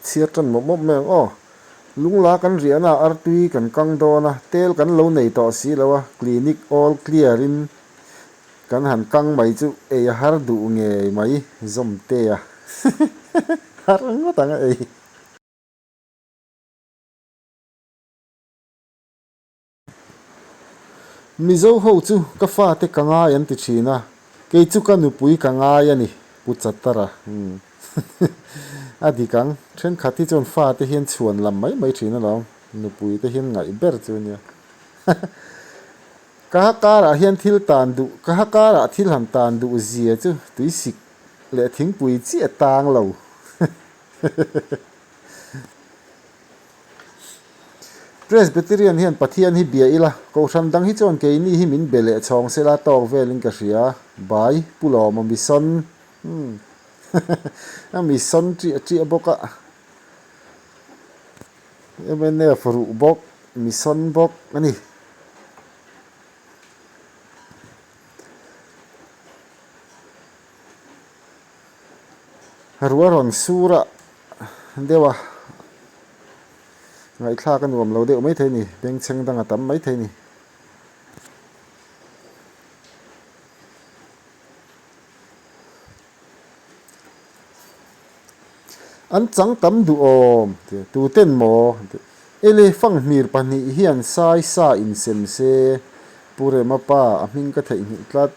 Chhiar tan mawp mawp mai ang aw. Lungla kan riahna ah artui kan kang dawn a, tel kan lo nei tawh si lo a, clinic all clear in kan han kang mai chu ei a har duh ngei mai Zawmtea har ngawt ang a ei. Mizo ho chu ka fate ka ngai an ti thin a, kei chu ka nupui ka ngai a ni, Pu Chatara. Umm. A dik ang, thenkhat hi chuan fate hian chhuan lam mai mai thin alawm, nupui te hian ngaih ber chu a nia. Ka ha karah hian thil tan duh, ka ha karah thil han tan duh zia chu tuisik leh thingpui chiah tang lo. Presbyterian hian Pathian hi bia ila, Kohhran dang hi chuan keini hi min be leh chhawng sela tawk velin ka hria. Bai, Pu Lawma mission. Umm. A mission ṭiah ṭiah bawk a. Mnf ruh bawk, mission bawk a ni. Ruah rawn sur a deuh a, ngaihthlak a nuam lo deuh maithei a ni, bengchheng dang a tam maithei a ni. An chang tam duh awm tih tuten maw tih ele fanghmir pahnih hian sai sa insem se Pu Rema pa a hming ka theihnghilh tlat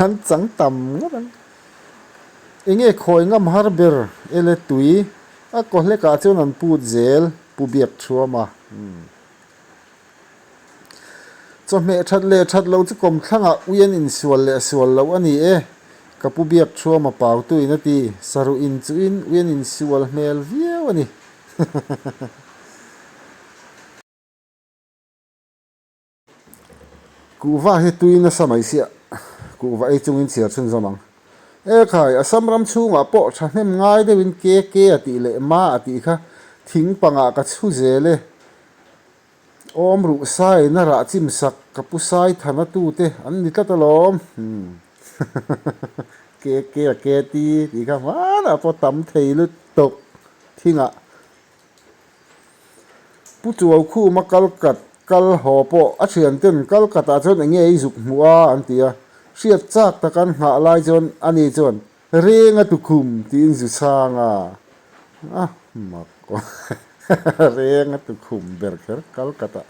an chang tam ngawt ang. Enge khawi ngam har ber ele tui a kaw hlekah chuan an put zel Pu Biakthuam a. Chawhmeh that leh that loh chu kawmthlangah ui an insual leh sual loh a ni e, ka pu Biakthuam a pautuin a ti. Saruh inchuhin ui an insual hmel viau a ni. Kuhva hi tui nasa mai sia, kuhva ei chungin chhiar chhunzawm ang. E khai, Assam ram chhungah pawh thahnem ngai deuhin ke ke a tih leh ma a tih kha thing pangah ka chhu zel e. Awm ruh saiin a rah chim sak ka pu sai than a tute an ni tlat alawm. Umm ke ke a ke ti tih kha hmanah pawh tam thei lutuk thingah. Pu Chuau Khuma kal kat kal haw pawh a thianten kal katah chuan eng nge i zuk hmuh a an ti a, hriat chak tak an nghah lai chuan ani chuan Reng a tukhum tiin zu chhang a, a mak aw Reng a tukhum ber kher kal katah.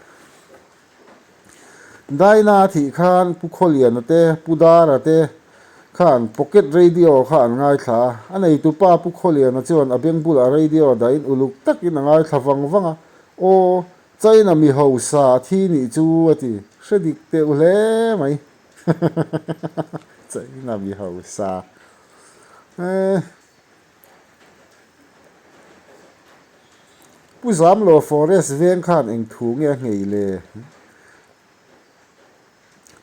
Daina a thih khan Pu Khawliana te, Pu Dara te khan pocket radio kha an ngaithla a. A neitupa Pu Khawliana chuan a beng bulah radio dahin uluk takin a ngaithla vang vang a, Aw, China mi hausa a thi nih chu a ti, hre dik teuh hle mai. China mi hausa. Eh. Pu Zamlo Forest veng khan eng thu nge a nghei le?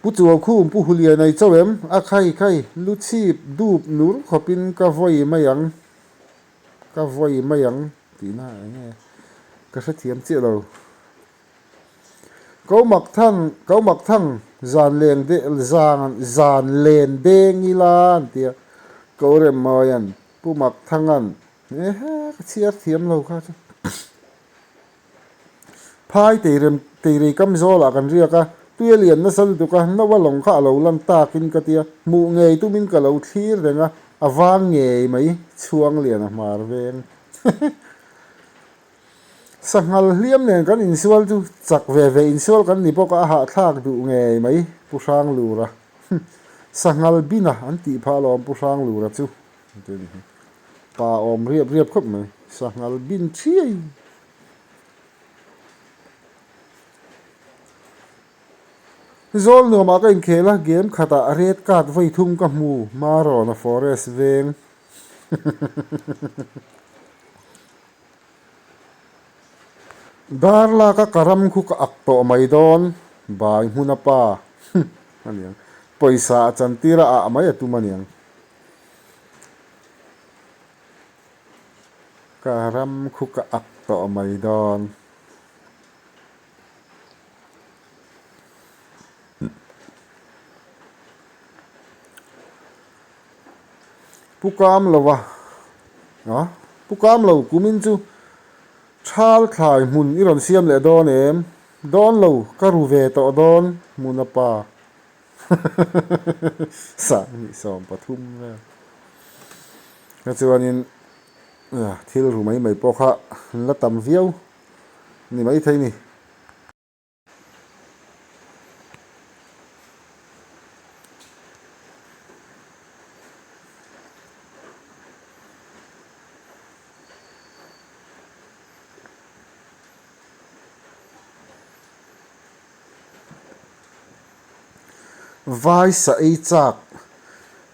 Pu Chuaukhum, Pu Hulian ai cho em? A khai khai, lu chhip dup nur khawpin ka vawi mai ang, ka vawi mai ang tihna eng nge ka hrethiam chiah lo. Ko mak thang, ko mak thang zan leng de, zan, zan len deng ila an ti a, Ko Remmawia'n Pu Mak Thanga'n Ehe, ka chhiar thiam lo kha chu. Phai teirem, teirei kam zawlah kan riak a, tui a lian nasa lutuk a, no a lawng kha a lo lan takin ka tia, hmuh ngei tumin ka lo thlir reng a, a vang ngei mai, chhuang lian a hmar veng. Sanghal hliam nen kan insual chu chak ve ve insual kan ni bawk a, a hahthlak duh ngei mai, Pu Hranglura. Sanghal bina an tih phah alawm Pu Hranglura chu. Pa awm riap riap khawp mai, sanghal bin thiai. Zawl nuamah ka inkhel a, game khatah red card vawi thum ka hmu, Marawna Forest veng. Dar laka ka ram khu ka ak tawh mai dawn, bai hmun a pa aniang, pawisa a chantir a ah mai a tum aniang. Ka ram khu ka ak tawh mai dawn. Pu Kamlova, a, Pu Kamlo, kumin chu Thal thlai hmun i rawn siam leh dawn em? Dawn lo, ka ru ve tawh dawn, hmuna pa. Sanghnih 13 vel. Ka chuanin thil ru mai mai pawh kha an la tam viau ni maithei ni. Vai sa ei chak.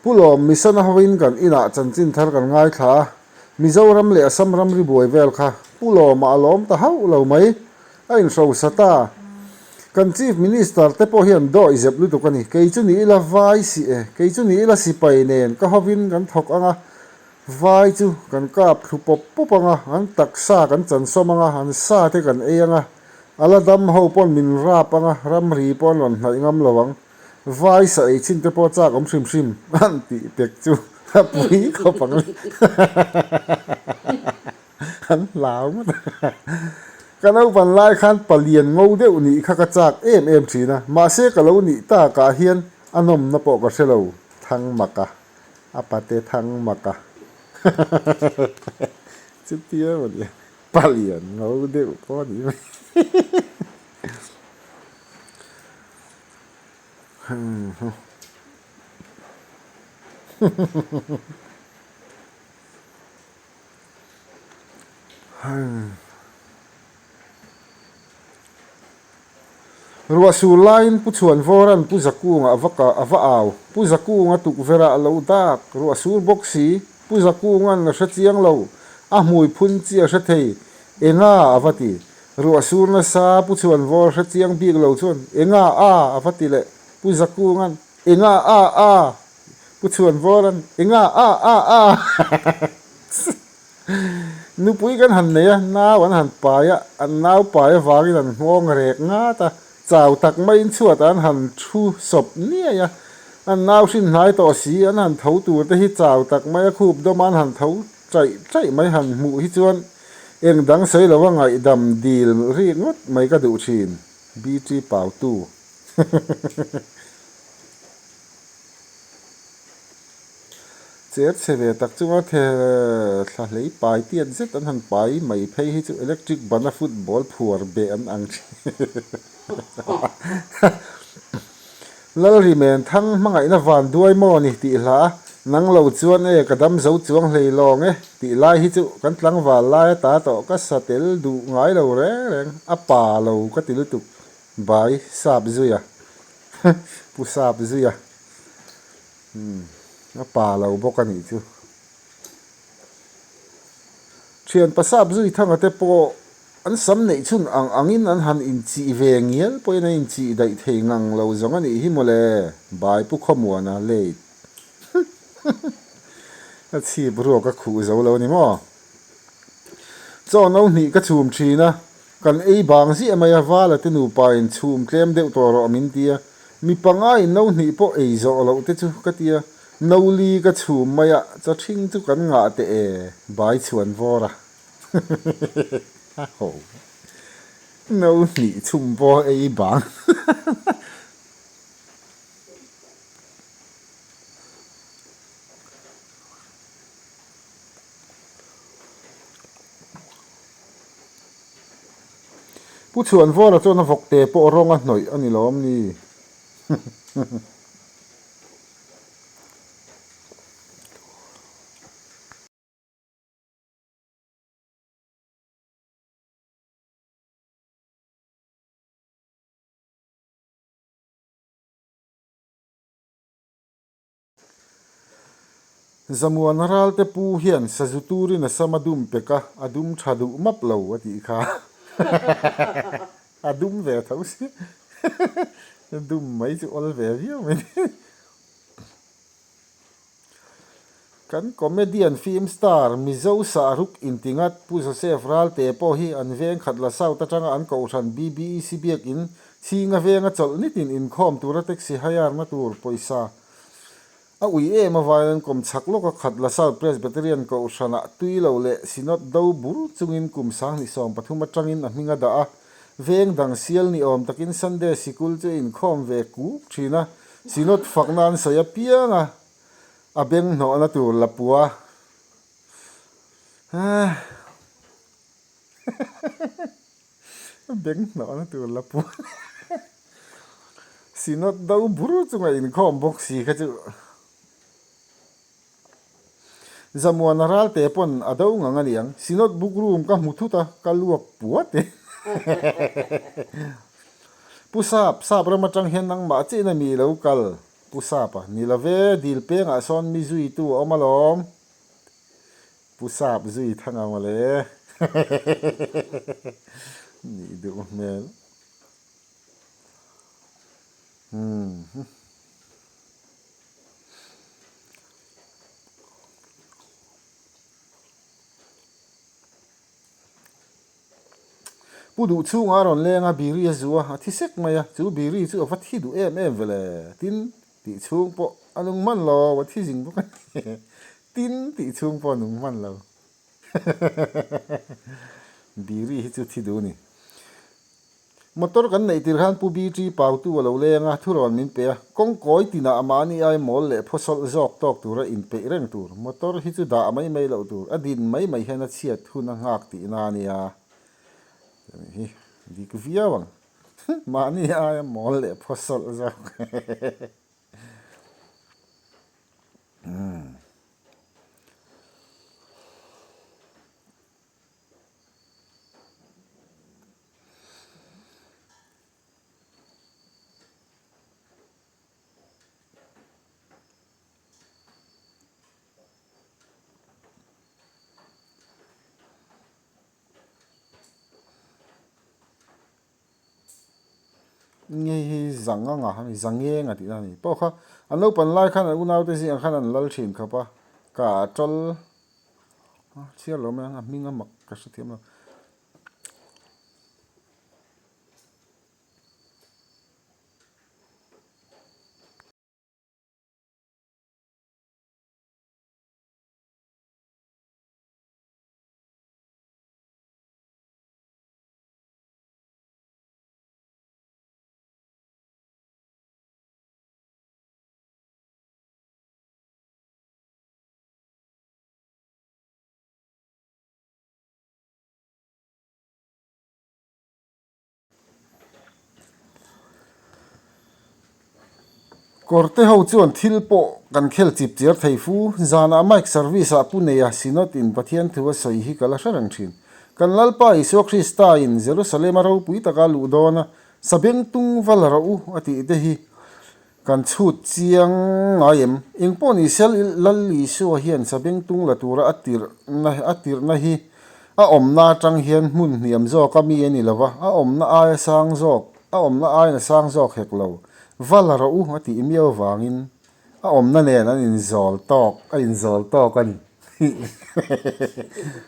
Pu Lawm, Misana hoin kan inah chanchin thar kan ngaithla a, Mizoram leh Assam ramri buai vel kha Pu Lawma a lawm ta hauh lo mai. A inhrosa ta. Kan Chief Minister te pawh hian dawi zep lutuk a ni. Kei chu ni ila vai si e, kei chu ni ila sipai nen ka hovin kan thawk ang a, vai chu kan kap thlu pawp pawp ang a, an taksa kan chansawm ang a, an sa te kan ei ang a, a la dam ho pawn min rap ang a, ramri pawh an rawn hnaih ngam lo ang. Vai sa ei chin te pawh chak awm hrim hrim an tih pek chu a pui khawp ang le. An hlau ngawt a. Ka naupan lai khan palian ngo deuh nih kha ka chak em em thin a, mahse ka lo nih takah hian a nawmna pawh ka hre lo, Thangmaka, a pate Thangmaka. Chutia maw ni, palian ngo deuh pawh a ni mai. Ruah sur laiin Pu Chhuanvawra'n Pu Zakunga a va kah a va au. Pu Zakunga tukverh ah a lo dak. Ruah sur bawk si. Pu Zakunga'n a hre chiang lo. A hmui phun chi a hre thei. Enga a va ti. Ruah sur nasa Pu Chhuanvawr hre chiang bik lo chuan Enga a a va ti leh. Pu Zakunga'n Enga a a Pu Chhuanvawra'n Enga a a a Nupui kan han nei a, nau an han pai a, an nau pai avangin an nghawng rek ngat a, chau tak maiin chhuatah an han thu sawp niai a, an nau hrin hnai tawh si, an han tho tur te hi chau tak mai a khup dawm a an han tho chaih chaih mai han hmuh hi chuan eng dang sawi lova ngaihdam dil rik ngawt mai ka duh thin, BT Pautu. Cher chhe ve tak chunga the thla hlei pai tiat zet an han pai mai phei hi chu electric ban a football phuar beh an ang thin. Lalrimen thang hmangaihna van duai maw ni tih hla a, nang lo chuan e ka dam zo chuang hlei lawng e tih lai hi chu kan tlangval lai a ta tawh ka sa tel duh ngai lo reng reng a pa lo ka ti lutuk bai sap zui a pu sap zui a. Umm, a pa lo bawk a nih chu. Thian pasap zui thanga te pawh an sam neih chhun ang angin an han inchih ve ngial pawhin an inchih daih thei ngang lo zawng a nih hi mawle, Bai Pu Khawmuana late. A chhip ruak a khuh zo lo a ni maw? Chaw no hnih ka chhum thin a, kan ei bang ziah mai a, Vala te nupa in chhum tlem deuh tawh rawh min ti a, Mi panga in no hnih pawh ei zawh loh te chu ka tia, no li ka chhum mai a, chaw ṭhing chu kan ngah teh e, bai chhuan vawr a. A ho. No hnih chhum pawh ei bang. Pu Chhuanvawra chuan a vawkte pawh rawng a hnawih a ni lawm ni? Zamuana ralte pu hian sazu turin a sam a dum pek a, a dum tha duh map lo a tih kha. A dum ve tho si. Dum mai chu awl ve viau mai ni. Kan comedian film star Mizo Sahruk intingat Pu Joseph Ralte pawh hi an veng khat la South atanga an kohhran BBEC biakin Chhinga venga chawlh nitin inkhawm tura taxi hire na tur pawisa. A ui em avangin an kawm chhak lawk a khat Lasal Presbyterian Kohhranah tui lo leh Synod do bur chungin kum 2013 atangin a hming a dah a. Veng dang sial ni awm takin Sunday sikul chu a inkhawm ve kuk thin a, Synod fakna an sawi apiang a, a beng hnawhna tur la pua. A beng hnawhna tur la pua. Synod do bur chunga inkhawm bawk si kha chu Zamuana ralte pawn a do ngang a niang. Synod book room ka hmu thut a, ka luak puat e. Pu Sap, Sap ram atang hian nangmah chiah in a mi lo kal? Pu Sap a, Ni love, dil pengah sawn mi zuitu a awm alawm. Pu Sap zui thang ang mawle. Nih duh hmel. Umm. Pu duh chhungah a rawn leng a, biri a zu a, a thi sek mai a, chu biri chu a va thi duh em em ve le, tin tih chhung pawh a nung hman lo, a thi zing bawk a ni, tin tih chhung pawh a nung hman lo, biri hi chu thi duh a ni. Motor kan neih tir khan Pu BT Pautu a lo leng a, thurawn min pe a, kawngkawi tinah mahni ai mawl leh phawsawlh zawk tawk tura inpeih reng tur. Motor hi chu dah mai mai loh tur, a din mai mai hian a chhiat hun a nghak tihna a nia. Tih hi dik viau ang. Mahni aia mawl leh phawsawlh zawk. Umm. Ngei hi zang anga a ni, zangeng a tihna a ni. Pawh kha an naupan lai khan an unaute zingah khan an lal thin khawp a, ka tawl a chhiar lo mai ang a hming a mak ka hrethiam lo. Kawr te ho chuan thil pawh kan khel chip chiar thei fu. Zanah Mike service ah Pu Neia Synod in Pathian thu a sawi hi ka la hre reng thin. Kan Lalpa Isua Krista in Jerusalem a ropui taka luh dawn a, Sabengtung va la rawh u a tih te hi Kan chhut chiang ngai em? Eng pawh ni se Lal Isua hian Sabengtung la tura a tirhna a tirhna hi a awmna atang hian hmun hniam zawk a mi a ni lo va, a awmna aia sang zawk, a awmna aiin a sang zawk hek lo. Va la rawh u a tih miau vangin a awmna nen an inzawl tawk, a inzawl tawk a ni.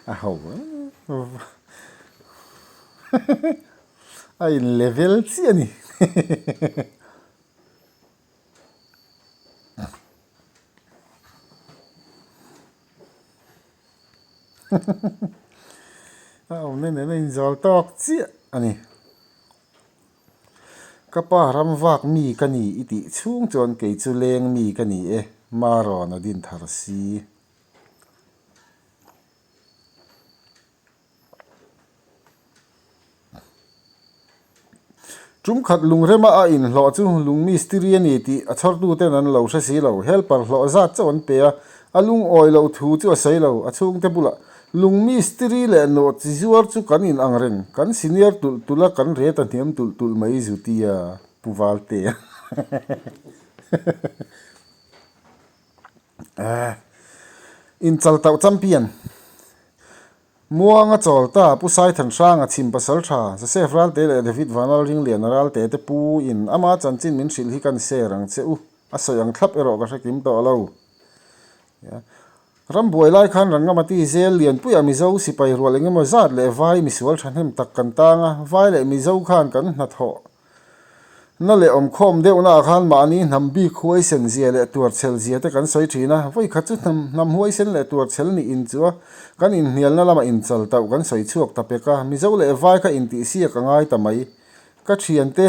A ho a in level chiah a ni. A awmna nen a inzawl tawk chiah a ni. Ka pa ram vak mi ka ni i tih chhung chuan kei chu leng mi ka ni e, Marawn a din thar si. Tum khat lungrema a inhlawh chu lung mistiri a ni tih a chhawrtuten an lo hre si lo. Helper hlawh zat chauh an pe a, a lungawi loh thu chu a sawi lo. A chhungte bulah, Lung mistiri leh nawh chi zuar chu kan in ang reng, kan senior tulh tulh a, kan ret a hniam tulh tulh mai zu tia Pu Valtea. Inchaltauh champion. Muanga chawl ta, Pu Saithan Hranga chhim pasal tha, Joseph Ralte leh David Vanal Ringliana Ralte te pu in ama chanchin min hrilh hi kan share ang che u, a sawi ang thlap erawh ka hre kim tawh lo. Ram buai lai khan Rangamati zel lianpuiah Mizo sipai rual engemaw zat leh vai misual thahnem tak kan tang a, vai leh Mizo khan kan hnathawh. Na leh awmkhawm deuhna ah khan mahni hnam bik huaisen zia leh tuarchhel zia te kan sawi thin a, vawikhat chu hnam hnam huaisen leh tuarchhel nih in chu a kan inhnialna lamah inchal tauh kan sawi chhuak ta pek a, Mizo leh Vai kha intihsiak a ngai ta mai. Ka thiante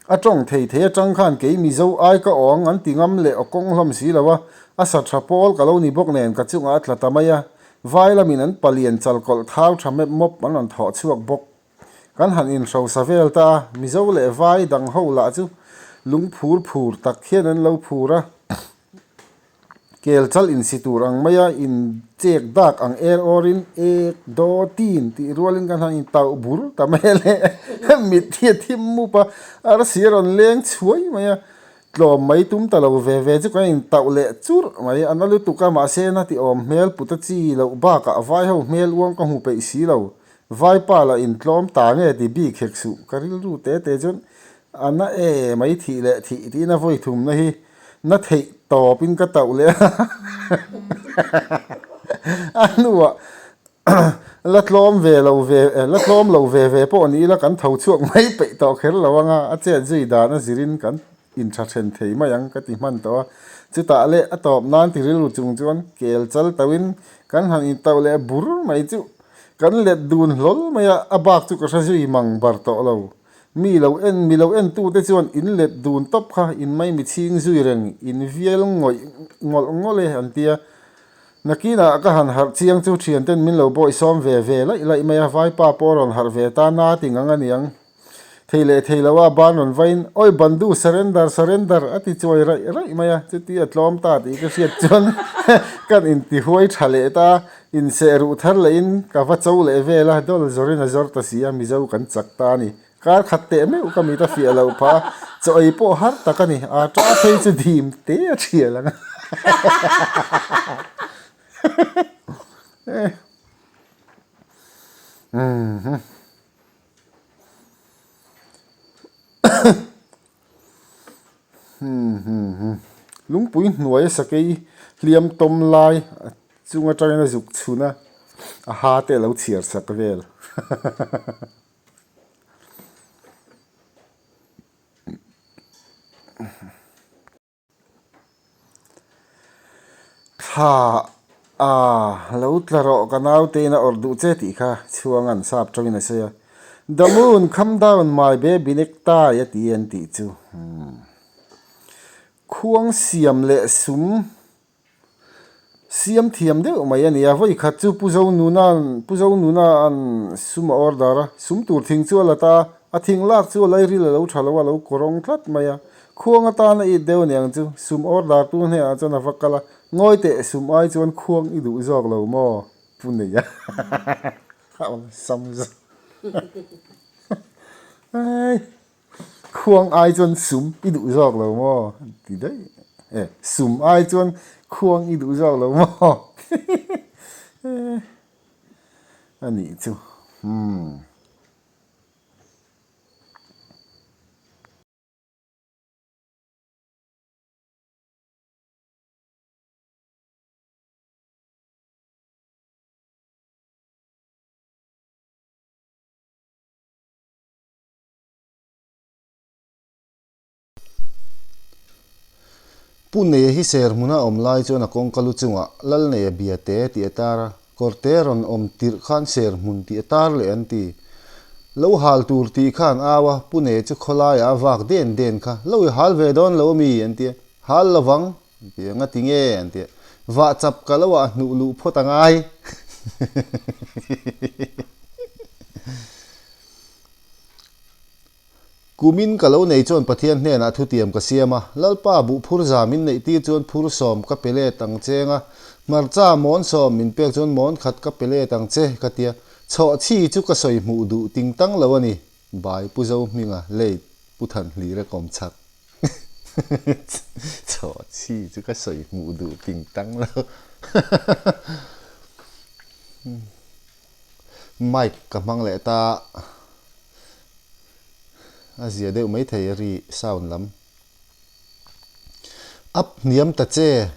a tawng thei thei atang khan kei Mizo ai ka awng an ti ngam leh aw kawng hlawm si lo a, a sa tha pawl ka lo ni bawk nen ka chungah a tla ta mai a, Vai lamin an palian chalkawlh thau tha mep mawp an rawn thawh chhuak bawk. Kan han inhrosa vel ta a, Mizo leh Vai dang ho lah chu lung phur phur tak hian an lo phur a, kel chal insi tur ang maia inchek dak ang er awrin ek daw tin tih rualin kan han intauh bur ta mai a le, mit hi a thim mup a, arsi a rawn leng chhuai mai a, tlawm mai tum ta lo ve ve chu kan intauh leh churh mai, a na lutuk a, mahse na ti awm hmel put a chi loh bakah vai ho hmel uang ka hmu peih si lo. Vaipa lah intlawm ta nge ti bik hek suh, ka rilru te te chuan a na e mai thih leh thih tiin a vawi thumna hi na theih tawpin ka tauh leh a, a hnuah la tlawm ve lo ve la tlawm lo ve ve pawh ni ila kan tho chhuak mai peih tawh kher lo anga a chet zui dan a zirin kan intha then thei mai ang ka ti hman tawh a, chutah leh a tawp nan ti rilru chung chuan kel chal tauhin kan han intauh leh bur mai chu Kan let dun hlawl mai a, a bak chu ka hre zui mang bar tawh lo. Mi lo en, mi lo entute chuan in let dun tawp kha in mai mi chhing zui reng, in vial ngawih ngawlh ngawlh e an ti a. Nakinah ka han harh chiang chu thianten min lo bawi sawm ve ve laih laih mai a, vaipa pawh a rawn harh ve ta na ti ngang a niang. Thei leh thei lo a ban rawn vain, Awi Bandu, surrender, surrender, a ti chuai raih raih mai a, chuti a tlawm ta tih ka hriat chuan kan intihuai tha leh ta a, inseh ruh thar lehin ka va cho leh vel a, dawl zawrin a zawr ta si a, Mizo kan chak ta a ni. Kar khat teh meuh ka mit a fiah loh phah a, chaw ei pawh har tak a ni, a ta phei chu dim te a thial ang a. Lungpui hnuaia sakei hliam tawm lai a chung atangin a zuk chhun a, a ha te a lo chhiar sak vel. Thla a lo tla rawh ka naute in a awrh duh che tih kha chhuanga'n sap tawngin a sawi a, The moon come down my baby necktie a ti an tih chu. Khuang siam leh sum Siam thiam deuh mai a ni a, vawi khat chu Pu Zonuna'n Pu Zonuna'n sum a order a, sum tur thing chu a la ta a, a thing lak chu a lairil a lo tha lo a, a lo kawrawng tlat mai a, khuang atan a it deuh a niang chu, sum order tu hnenah chuan a va kal a, ngawi teh sum ai chuan khuang i duh zawk lo maw Pu Neia a awlsam zawk ai. Khuang ai chuan sum i duh zawk lo maw? Ti daih. E, sum ai chuan khuang i duh zawk lo maw? A nih chu. Umm. Pu Neia hi ser hmuna awm lai chuan a kawngka lu chungah Lal Neia bia te tih a tar a, kawrte rawn awm tirh khan ser hmun tih a tar leh an ti. Lo hal tur tih khan au a, Pu Neia chu khawlaiah a vak den den kha, Lo i hal ve dawn lo ami? an ti a, Hal lovang an ti a, Ngati nge? an ti a, Vah chap ka lo ah hnuh luh phawt a ngai. Kumin ka lo nei chuan Pathian hnenah thutiam ka siam a, Lalpa buh phur za min neih tir chuan phur sawm ka pe let ang che nga, hmarcha mawn sawm min pek chuan mawn khat ka pe let ang che, ka tia. Chhawhchhi chu ka sawi hmuh duh ting tang lo a ni, Bai Pu Zohminga late Pu Thanhlira kawm chak. Chhawhchhi chu ka sawi hmuh duh ting tang lo. Mic ka hmang leh ta. A zia deuh mai thei a ri sound lam. Up hniam ta che.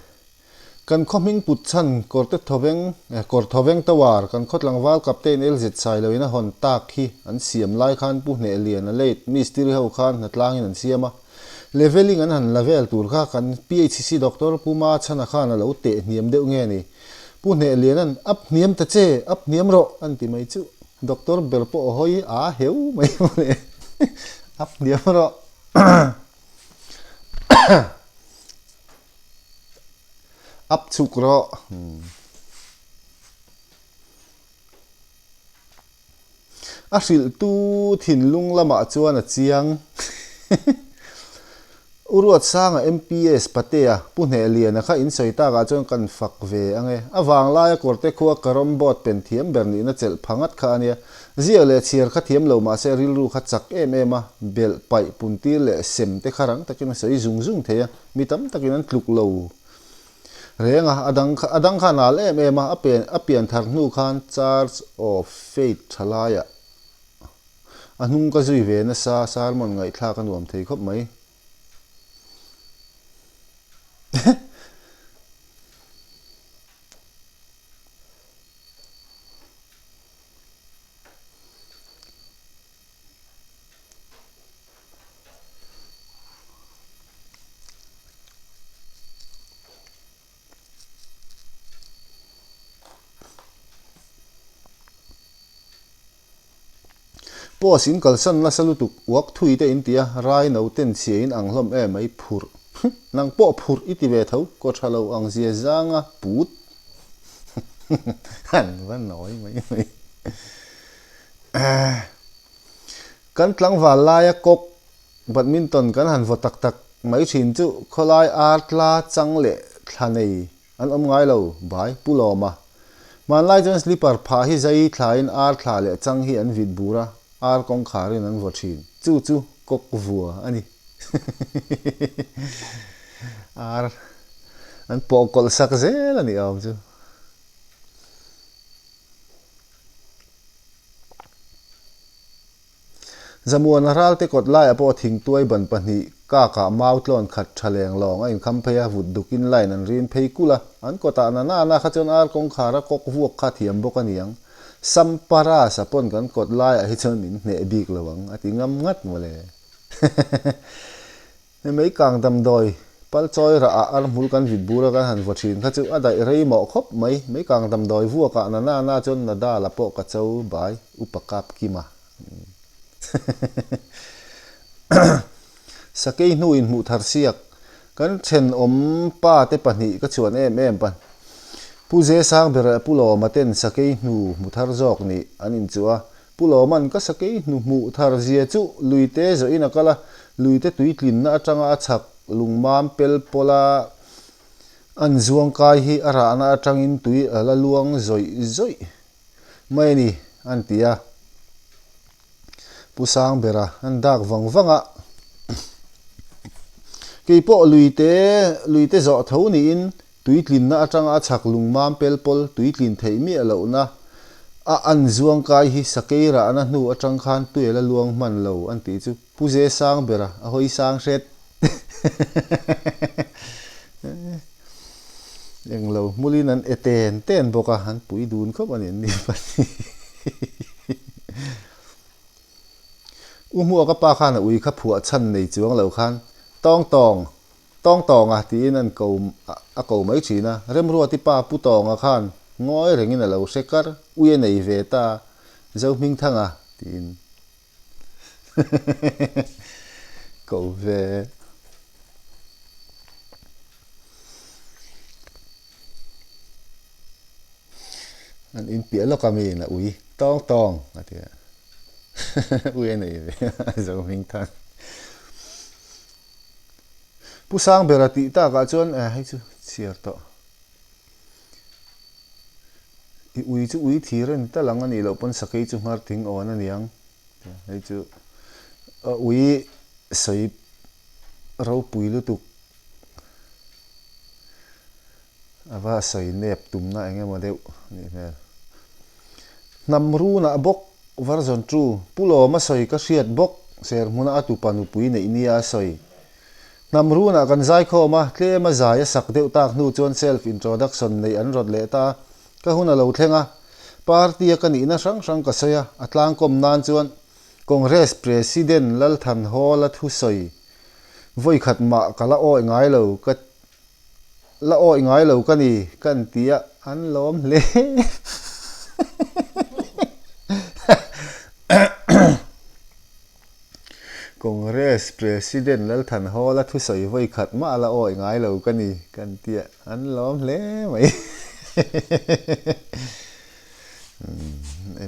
Kan khaw hming put chhan Kawrte Thawveng, Kawr Thawveng Tower, kan khaw tlangval Captain LZ Sailoin a hawn tak hi an siam lai khan Pu Hnehlian a late mistiri ho khan hnatlangin an siam a. Leveling an han la vel tur kha kan PHC Doctor Pu Ma Chhana khan a lo teh hniam deuh nge ni. Pu Hnehliana'n up hniam ta che, up hniam rawh an ti mai chuh. Doctor ber pawh a hawi a heu mai mawle. Up hniam rawh. Up chhuk rawh. A hrilhtu thinlung lamah chuan a chiang. U Ruatsanga MPS Patea Pu Hnehliana kha in sawi takah chuan kan fak ve ang e. A vanglaia kawrte khua Carrom board pen thiam ber nihna chelh pha ngat kha a nia. Ziak leh chhiar kha thiam lo mahse rilru kha chak em em a, belh paih puntir leh sem te kha rang takin a sawi zung zung thei a, mi tam takin an tluk lo reng a, a dang kha a dang kha a nal em em a, a pen a pian thar hnu khan Church of Faith tha laiah a hnung ka zui ve nasa, sermon ngaihthlak a nuam thei khawp mai. Post in kalsan nasa lutuk uak thui te in ti a, rai no ten chhia in ang hlawm em mai phurh. Nang pawh phurh i ti ve tho, kaw tha lo ang zia zanga put. An va nawi mai mai. Kan tlangval laia kawk badminton kan han vaw tak tak mai thin chu khawlai ar tla chang leh thla nei an awm ngai lo bai Pu Lawma. Hmanlai chuan slipper phah hi zai thlain ar thla leh chang hi an vit bur a, ar kawngkharin an vaw thin. Chu chu kawk vua a ni. Ar an pawh kawlh sak zel a nih awm chu. Zamuana ralte kawt laiah pawh thingtuai ban pahnih kakah mau tlawn khat tha leng lawng a inkham phei a, vut dukin line an rin phei kulh a, an kawtah na na na kha chuan ar kawngkhar a kawk vuak kha thiam bawk a niang. Samparas a pawn kan kawt laiah hi chuan min hneh bik lo ang a ti ngam ngat mawle. He mei kang damdawi pal chawi rah ah ar hmul kan vit bur a kan han vaw thin kha chu a daih rei mawh khawp mai. Mei kang damdawi vuak ah na na na chuan Nadal a pawh ka cho bai upa kap kim a. Sakei hnu in hmuh thar siak kan thenawm pa te pahnih ka chhuan em em pa. Pu Zesang ber leh Pu Lawma ten sakei hnu hmu thar zawk nih an inchuh a. Pu Lawman ka sakei hnu hmuh thar zia chu luite zawhin a kal a, luite tuitlinna atanga a chhak lungmam pel pawla an zuang kai hi a rahna atangin tui a la luang zawih zawih mai a ni an ti a. Pu Sangbera an dak vang vang a, Keipawh luite luite zawh tho niin Tuitlinna atanga a chhak lungmam pelpawl tuitlin theih miah lohna a an zuang kai hi sakei rahna hnu atang khan tuel a luang hman lo an tih chu Pu Ze Sang bera a hawi sang hret. Englo hmulin an e ten ten bawk a, an pui dun khawp a ni an ni pahnih. U Hmuaka pa khan a ui kha phuah chhan nei chuang lo khan tawng tawng Tawng Tawnga tiin an ko a ko mai thin a, Remruati pa Pu Tawnga khan ngawi rengin a lo hre kar, ui a nei ve ta Zohmingthanga tiin ko ve. An inpiah lawk a mi in a ui tawng tawng a ti a, ui a nei ve a Zohmingthang. Pu Sangbera tih takah chuan eh hei chu chhiar tawh. I ui chu ui thir a ni tal ang a nih loh pawn sakei chu nghar thing awn a niang. Hei chu a ui sawi ropui lutuk a va sawi nep tumna eng emaw deuh a nih hmel. Hnam runah bawk version 2, Pu Lawma sawi ka hriat bawk, Serhmuna a tupa nupui neih nia a sawi. Hnam runah kan zaikhawm a, tlem a zai a sak deuh tak hnu chuan self introduction neih an rawt leh ta a, ka hun a lo thleng a. Party a ka nihna hrang hrang ka sawi a, a tlangkawm nan chuan Congress President Lalthanhawla thusawi vawikhat mah ka la awih ngai lo ka La awih ngai lo ka ni kan ti a, an lawm hle. Congress President Lalthanhawla thusawi vawi khat mah la awih ngai lo ka ni kan ti a, an lawm hle mai.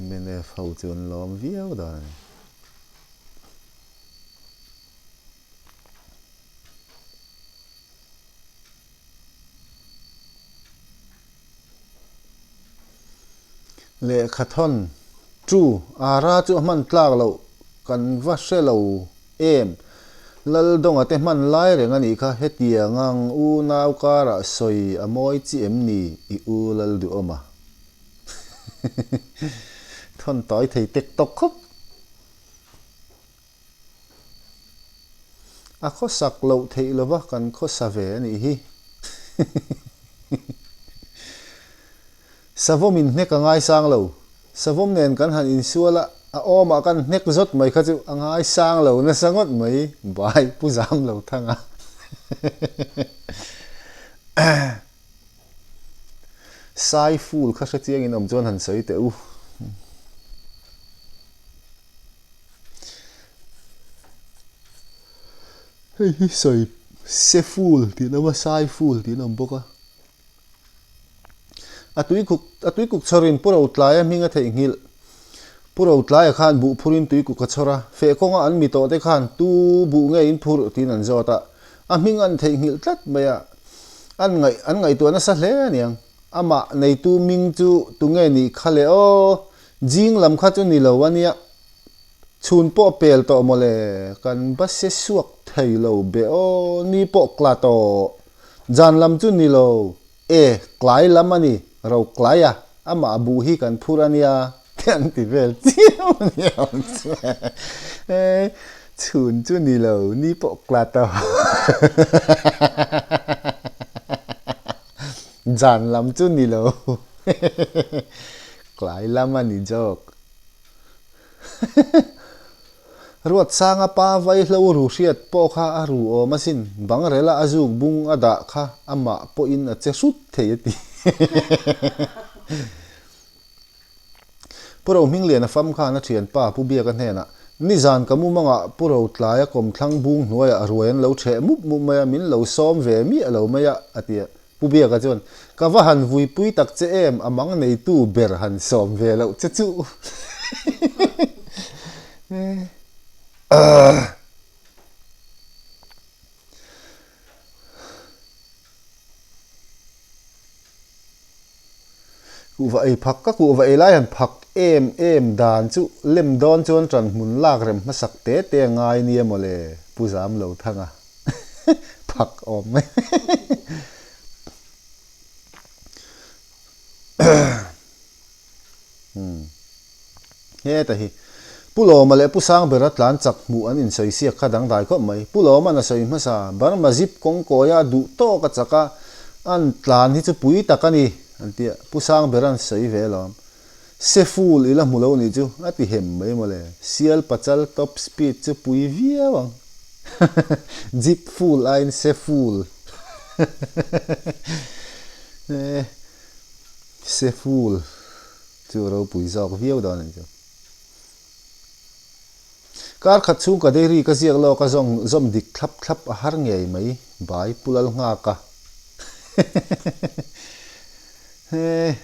Mnf ho chu an lawm viau dan a ni. Lehkha thawn chu Ara chu a hman tlak loh kan va hre lo em? Laldawnga te hman lai reng a nih kha, hetiang ang unau karah sawi a mawi chi em ni i u Lalduhawma? Thawn tawi thei tek tawk khawp. A khawsak loh theih lova kan khawsa ve a nih hi. Savawm in hnek a ngaisang lo. Savawm nen kan han insual a, a awmah kan hnek zawt mai kha chu a ngaisang lo nasa ngawt mai, bai pu zam lo thang a. Sai ful kha hrechiang in awm chuan han sawi teh u. Hei hi sawi se ful tih an awm a, sai ful tih an awm bawk a. A tuikuk a tuikuk chhawrin Pu Rotlaia hming a theihnghilh. Pu Rotlaia khan buh phurin tuikuk a chhawr a, feh kawnga an mi tawh te khan tu buh nge in phurh tiin an zawt a, a hming an theihnghilh tlat mai a, an ngaih an ngaihtuah nasa hle aniang. Amah neitu hming chu tunge nih kha le aw, Jing lam kha chu ni lo a nia, chhun pawh pel tawh mawle, kan va se suak thei lo be aw, ni pawh kla tawh. Jan lam chu ni lo, e, klai lam a ni, ro klai a, amah buh hi kan phur a nia, te an ti vel chiam a ni ang chu. E, chhun chu ni lo, ni pawh kla tawh. Zan lam chu ni lo. Tlai lam a ni zawk. Ruatsanga pa vaihlo ru hriat pawh kha a ru awm asin. Bangrela a zuk bung a dah kha amah pawhin a che hrut thei a ti. Pu Rohmingliana fam khan a thianpa Pu Biaka hnenah, Nizan ka mumangah Pu Rotlaia kawmthlang bung hnuaiah ruai an lo ṭheh mup mup mai a, min lo sawm ve miah lo mai a, a ti a. Pu Biaka chuan, Ka va han vuipui tak che em, a mang neitu ber han sawm ve loh che chu. Kuhva ei phak ka kuhva ei lai han phak em em dan chu lem dawn chuan ṭan hmun lak rem hmasak te te a ngai nia mawle Pu Zam lo thang a phak awm mai. Heta hi Pu Lawma leh Pu Sangbera tlan chak hmuh an insawi siak kha dangdai khawp mai. Pu Lawma'n a sawi hmasa, Burma zip kawngkawia duh tawk a chak a, an tlan hi chu pui tak a ni, an ti a. Pu Sangbera'n sawi ve alawm. Se full i la hmu lo nih chu, a ti hem mai mawle. Sial pachal top speed chu pui viau ang. Jeep full aiin se full. Se full. Chu ropui zawk viau dawn a ni chu. Kar khat chhung ka dairy ka ziak lawk a zawng zawm dik thlap thlap a har ngei mai bai Pu Lal nghak a. He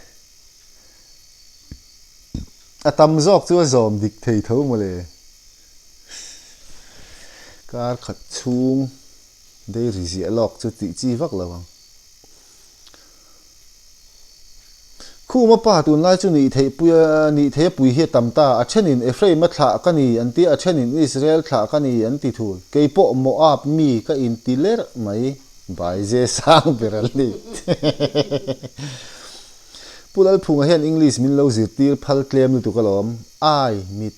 a tam zawk chu a zawm dik thei tho mawle. Kar khat chhung dairy ziah lawk chu tih chi vak lo ang. Khuma pa tunlai chu nih theih pui a, nih theih a pui hi a tam ta. A thenin Ephraim-a thlah ka ni an ti a, a thenin Israel thlah ka ni an ti thul. Kei pawh Moab mi ka inti lerh mai, bai ze sang ber a ni. Pu Lalphunga hian English min lo zirtir phal tlem lutuk alawm. Ai, mit,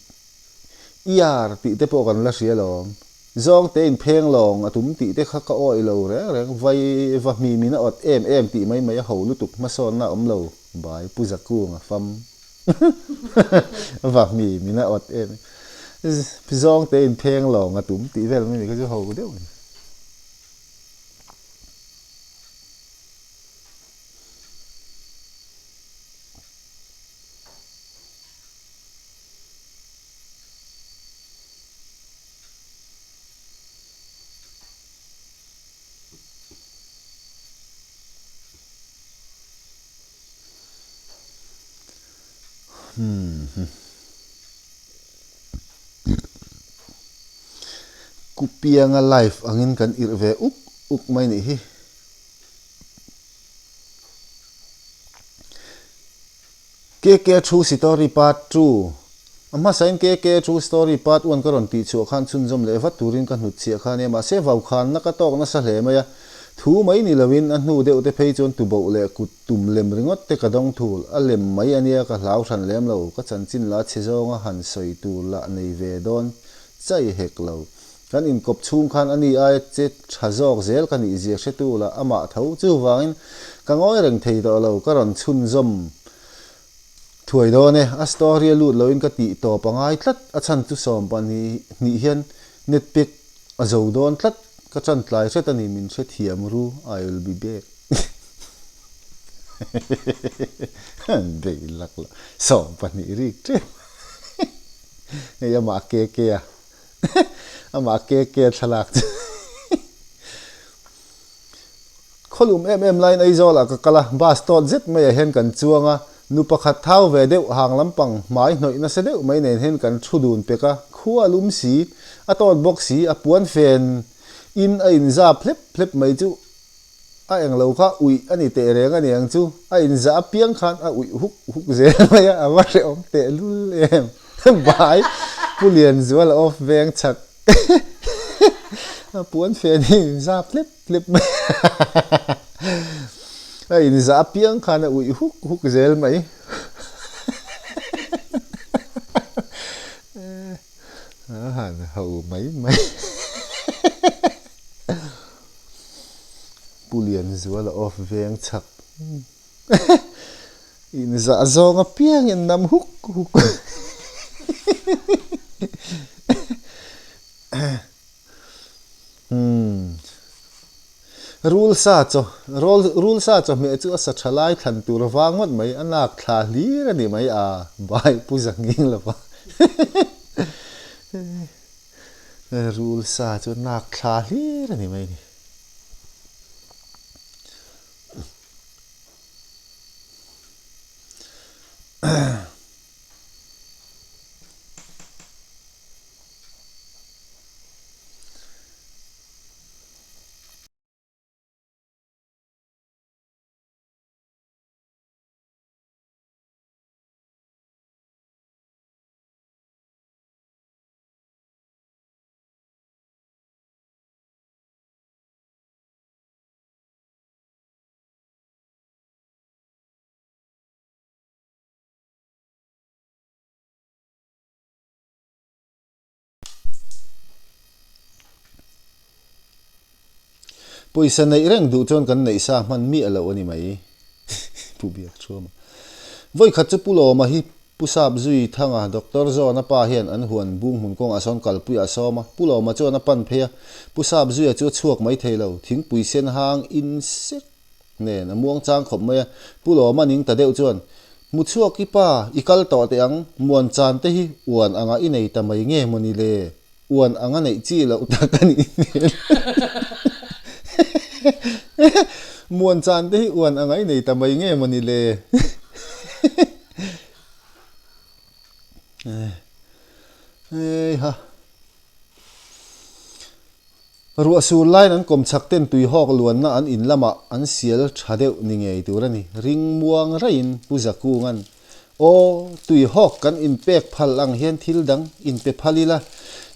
ear tih te pawh kan la hria alawm. Zawngte in pheng lawng a tum tih te kha ka awih lo reng reng, vai va hmi min a awt em em tih mai mai a ho lutuk hmasawnna a awm lo, bai Pu Zakung a fam va hmi min a awt em em, zawngte in pheng lawng a tum tih vel mai mai kha chu ho deuh a ni. Ku pianga live angin kan irh ve uk uk mai nih hi. KK True Story Part Two, A hmasain KK True Story Part One ka rawn tih chhuah khan chhunzawm leh vat turin ka hnut chhiah kha ania, mahse vaukhanna ka tawk nasa hle mai a, thu mai ni loin a hnu deuh te phei chuan tuboh leh kut tum lem ringawt te ka dawng thul, a lem mai ania ka hlau hran lem lo, ka chanchin la chhe zawnga han sawi tur lah nei ve dawn chai hek lo. Kan inkawp chhung khan a ni aia che tha zawk zel ka nih zia hretu lah amah tho chuvangin ka ngawi reng thei tawh lo, ka rawn chhunzawm thuai dawn e, a story a lut loin ka tih tawp a ngai tlat, a chhan chu sawm pahnih hnih hian net pek a zo dawn tlat, ka chan tlai hret a ni min hrethiam ru, I will be back. Bei lak lo, 12 rik tep hei amah ke ke a. Amah ke ke thlalak chu Khawlum em em laiin Aizawlah ka kal a, bus tawt zet maiah hian kan chuang a, nu pakhat thau ve deuh hang lampang hmai hnawih nasa deuh mai nen hian kan thu dun pek a, khua a lum si, a tawt bawk si, a puan fen in a inzap hlep hlep mai chu A englo kha uih a ni teh reng a niang chu, a inzah apiang khan a uih huk huk zel mai a, a va hrehawm teh lul em. Bai Pu Lianzuala off veng chak a puan fen hi inzap hlep hlep mai a, a inzah apiang khan a uih huk huk zel mai. A han ho mai mai. Pu Lianzuala off veng chak inzah zawng apiangin nam huk huk umm rul sa chaw rul sa chawhmeh chu a sa tha lai thlan tur vang ngawt mai a nak thla hlir a ni mai a bai pu zanging lova. Rul sa chu nak thla hlir a ni mai a ni. Pawisa neih reng duh chuan kan neih sa hman miah loh a ni mai. Pu Biakchhuama. Vawikhat chu Pu Lawma hi Pu Sap Zui Thanga, Doctor Zawna pa hian an huan bung hmun kawngah sawn kalpuiah a sawm a. Pu Lawma chuan a pan phei a, Pu Sap Zuia chu a chhuak mai thei lo. Thingpui sen hang in sek nen a muang chang khawp mai a. Pu Lawma ning ta deuh chuan, Hmu chhuak i pa, i kal tawh teh ang, muan chan te hi uan anga i nei ta mai nge mawni le? Uan anga neih chi loh tak a nih hmel. Muan chan te hi uan anga i nei ta mai nge mawni le? Heiha. Ruah sur laiin an kawm chak ten tui hawk luanna an in lamah an sial tha deuh ni ngei tur a ni. Ring muang raiin Pu Zakunga'n, Aw, tui hawk kan inpek phal ang hian thil dang inpe phal ila,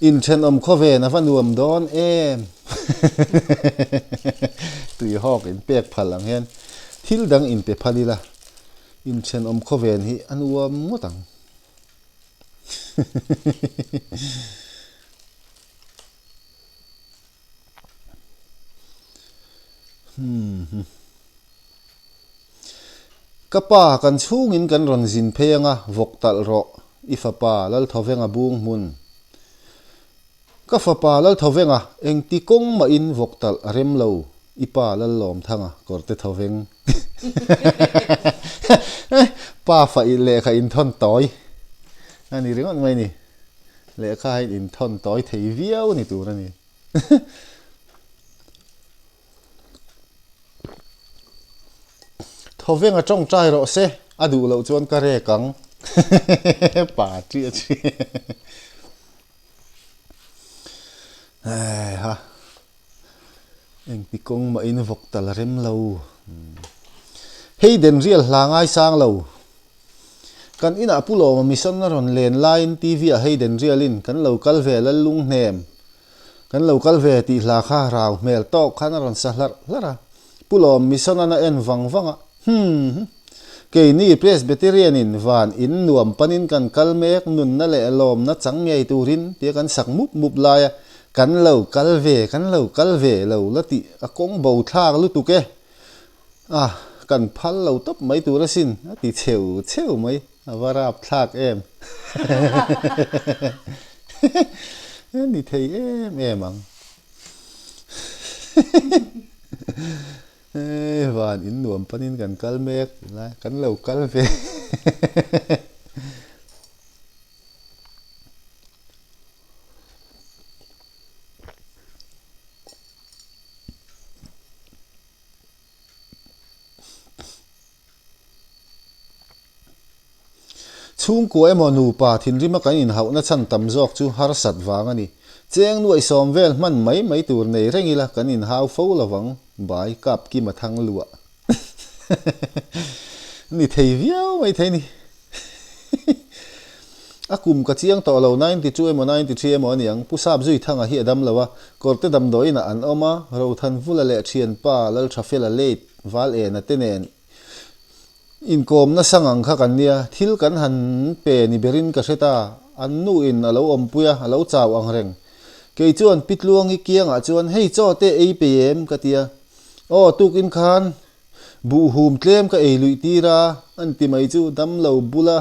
inthenawm khawven a va nuam dawn em? Tui hawk inpek phal ang hian thil dang inpe phal ila, inthenawm khawven hi a nuam ngawt ang. Hmm. Ka pa, kan chhungin kan rawn zin phei anga, vawk talh rawh, i fapa Lalthovenga bung hmun. Ka fapa Lalthovenga, engti kawng mahin vawk talh a rem lo, i pa Lallawmthanga kawrte thoveng. Pa fa lehkha inthawn tawi a ni ringawt mai ni. Lehkha hian inthawn tawi thei viau ni tur a ni. Thawveng a tawngtai rawh se, a duh loh chuan ka rek ang. Pa ṭih a ṭih. Heiha, engti kawng mahin vawk tal a rem lo. Hei den rial hla ngaisang lo. Kan inah Pu Lawma mission a rawn len laiin TV ah hei den rialin kan lo kal ve Lallung hnem. Kan lo kal ve tih hla kha rau hmel tawk khan a rawn sa hlarh hlarh a. Pu Lawm Misonan a en vang vang a, Humm. Keini Presbyterian in van in nuam panin kan kal mek nunna leh lawmna chang ngei turin tia kan sak mup mup lai a, kan lo kal ve, kan lo kal ve lo la tih a kawng bo thlak lutuk e. A, kan phal lo tawp mai tur asin, a ti cheu cheu mai, a va rap thlak em. Ni thei em em ang. Van in nuam panin kan kal mek lai, kan lo kal ve. Chhungkua emaw nupa thinrima kan inhauhna chhan tam zawk chu harsat vang a ni. Cheng nuaih sawm vel hman mai mai tur nei reng ila kan inhau fo lovang, bai kap kim a thang luah. Ni thei viau mai thei ni. A kum ka chiang tawh lo, 92 emaw 93 emaw a ni ang. Pu Sap Zui Thanga hi a dam lo a, Kawrte damdawiin ah an awm a, Rothanvula leh thianpa Lalthafela late Val Ena te nen inkawm nasa ngang kha kan nia, thil kan han pe ni berin ka hre ta, an nu in a lo awmpui a, a lo chau ang reng. Kei chuan Pi Tluangi kiangah chuan hei chaw te ei pe em ka ti a, aw tukin khan Buh hum tlem ka ei luih tir a, an ti mai chu dam lo bula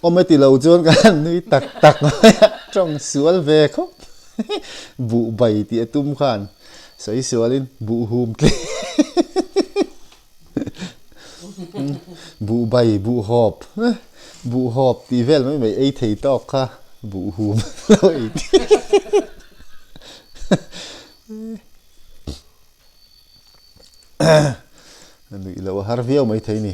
awm e ti lo chuan ka han nui tak tak mai a, tawng sual ve khawp buh bai tih a tum khan sawi sualin buh hum tlem buh bai buh hawp buh hawp tih vel mai mai ei thei tawk kha buh hum lo ei tir. Nuih loh a har viau mai thei ni.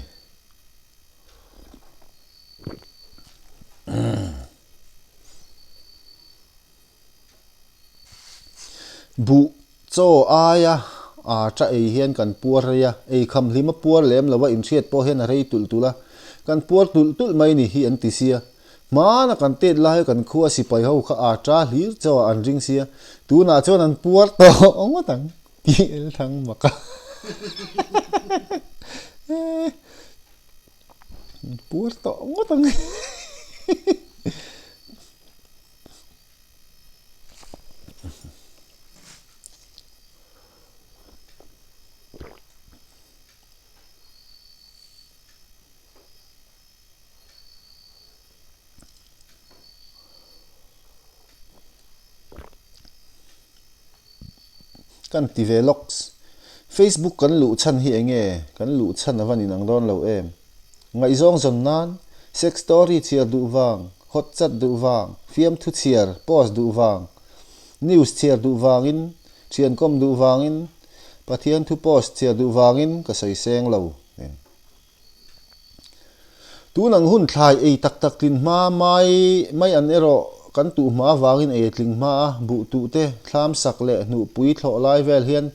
Buh chaw aia aa ei hian kan puar rei a, ei kham hlim a puar lem lo a, inhriat pawh hian a rei tulh tulh a, kan puar tulh tulh mai ni hi an ti sia. Hmana kan tet lai kan khua sipai ho kha aa ta hlir chaw ah an ring sia, tunah chuan an puar tawh ngawt ang. Tih el thang mak a. Puar tawh ngawt ang. Kan ti ve lawks. Facebook kan luh chhan hi eng nge? Kan luh chhan a van inang dawn lo em? Ngaihzawng zawn nan, sex story chhiar duh vang, hot chat duh vang, fiamthu chhiar, post duh vang, news chhiar duh vangin, thiankawm duh vangin, Pathian thu post chhiar duh vangin ka sawi seng lo. Tun ang hun thlai ei tak tak tlin hma mai mai an erawh kan tuh hma avangin ei a tling hma a, buh tuh te, thlam sak leh hnuhpui thlawh lai vel hian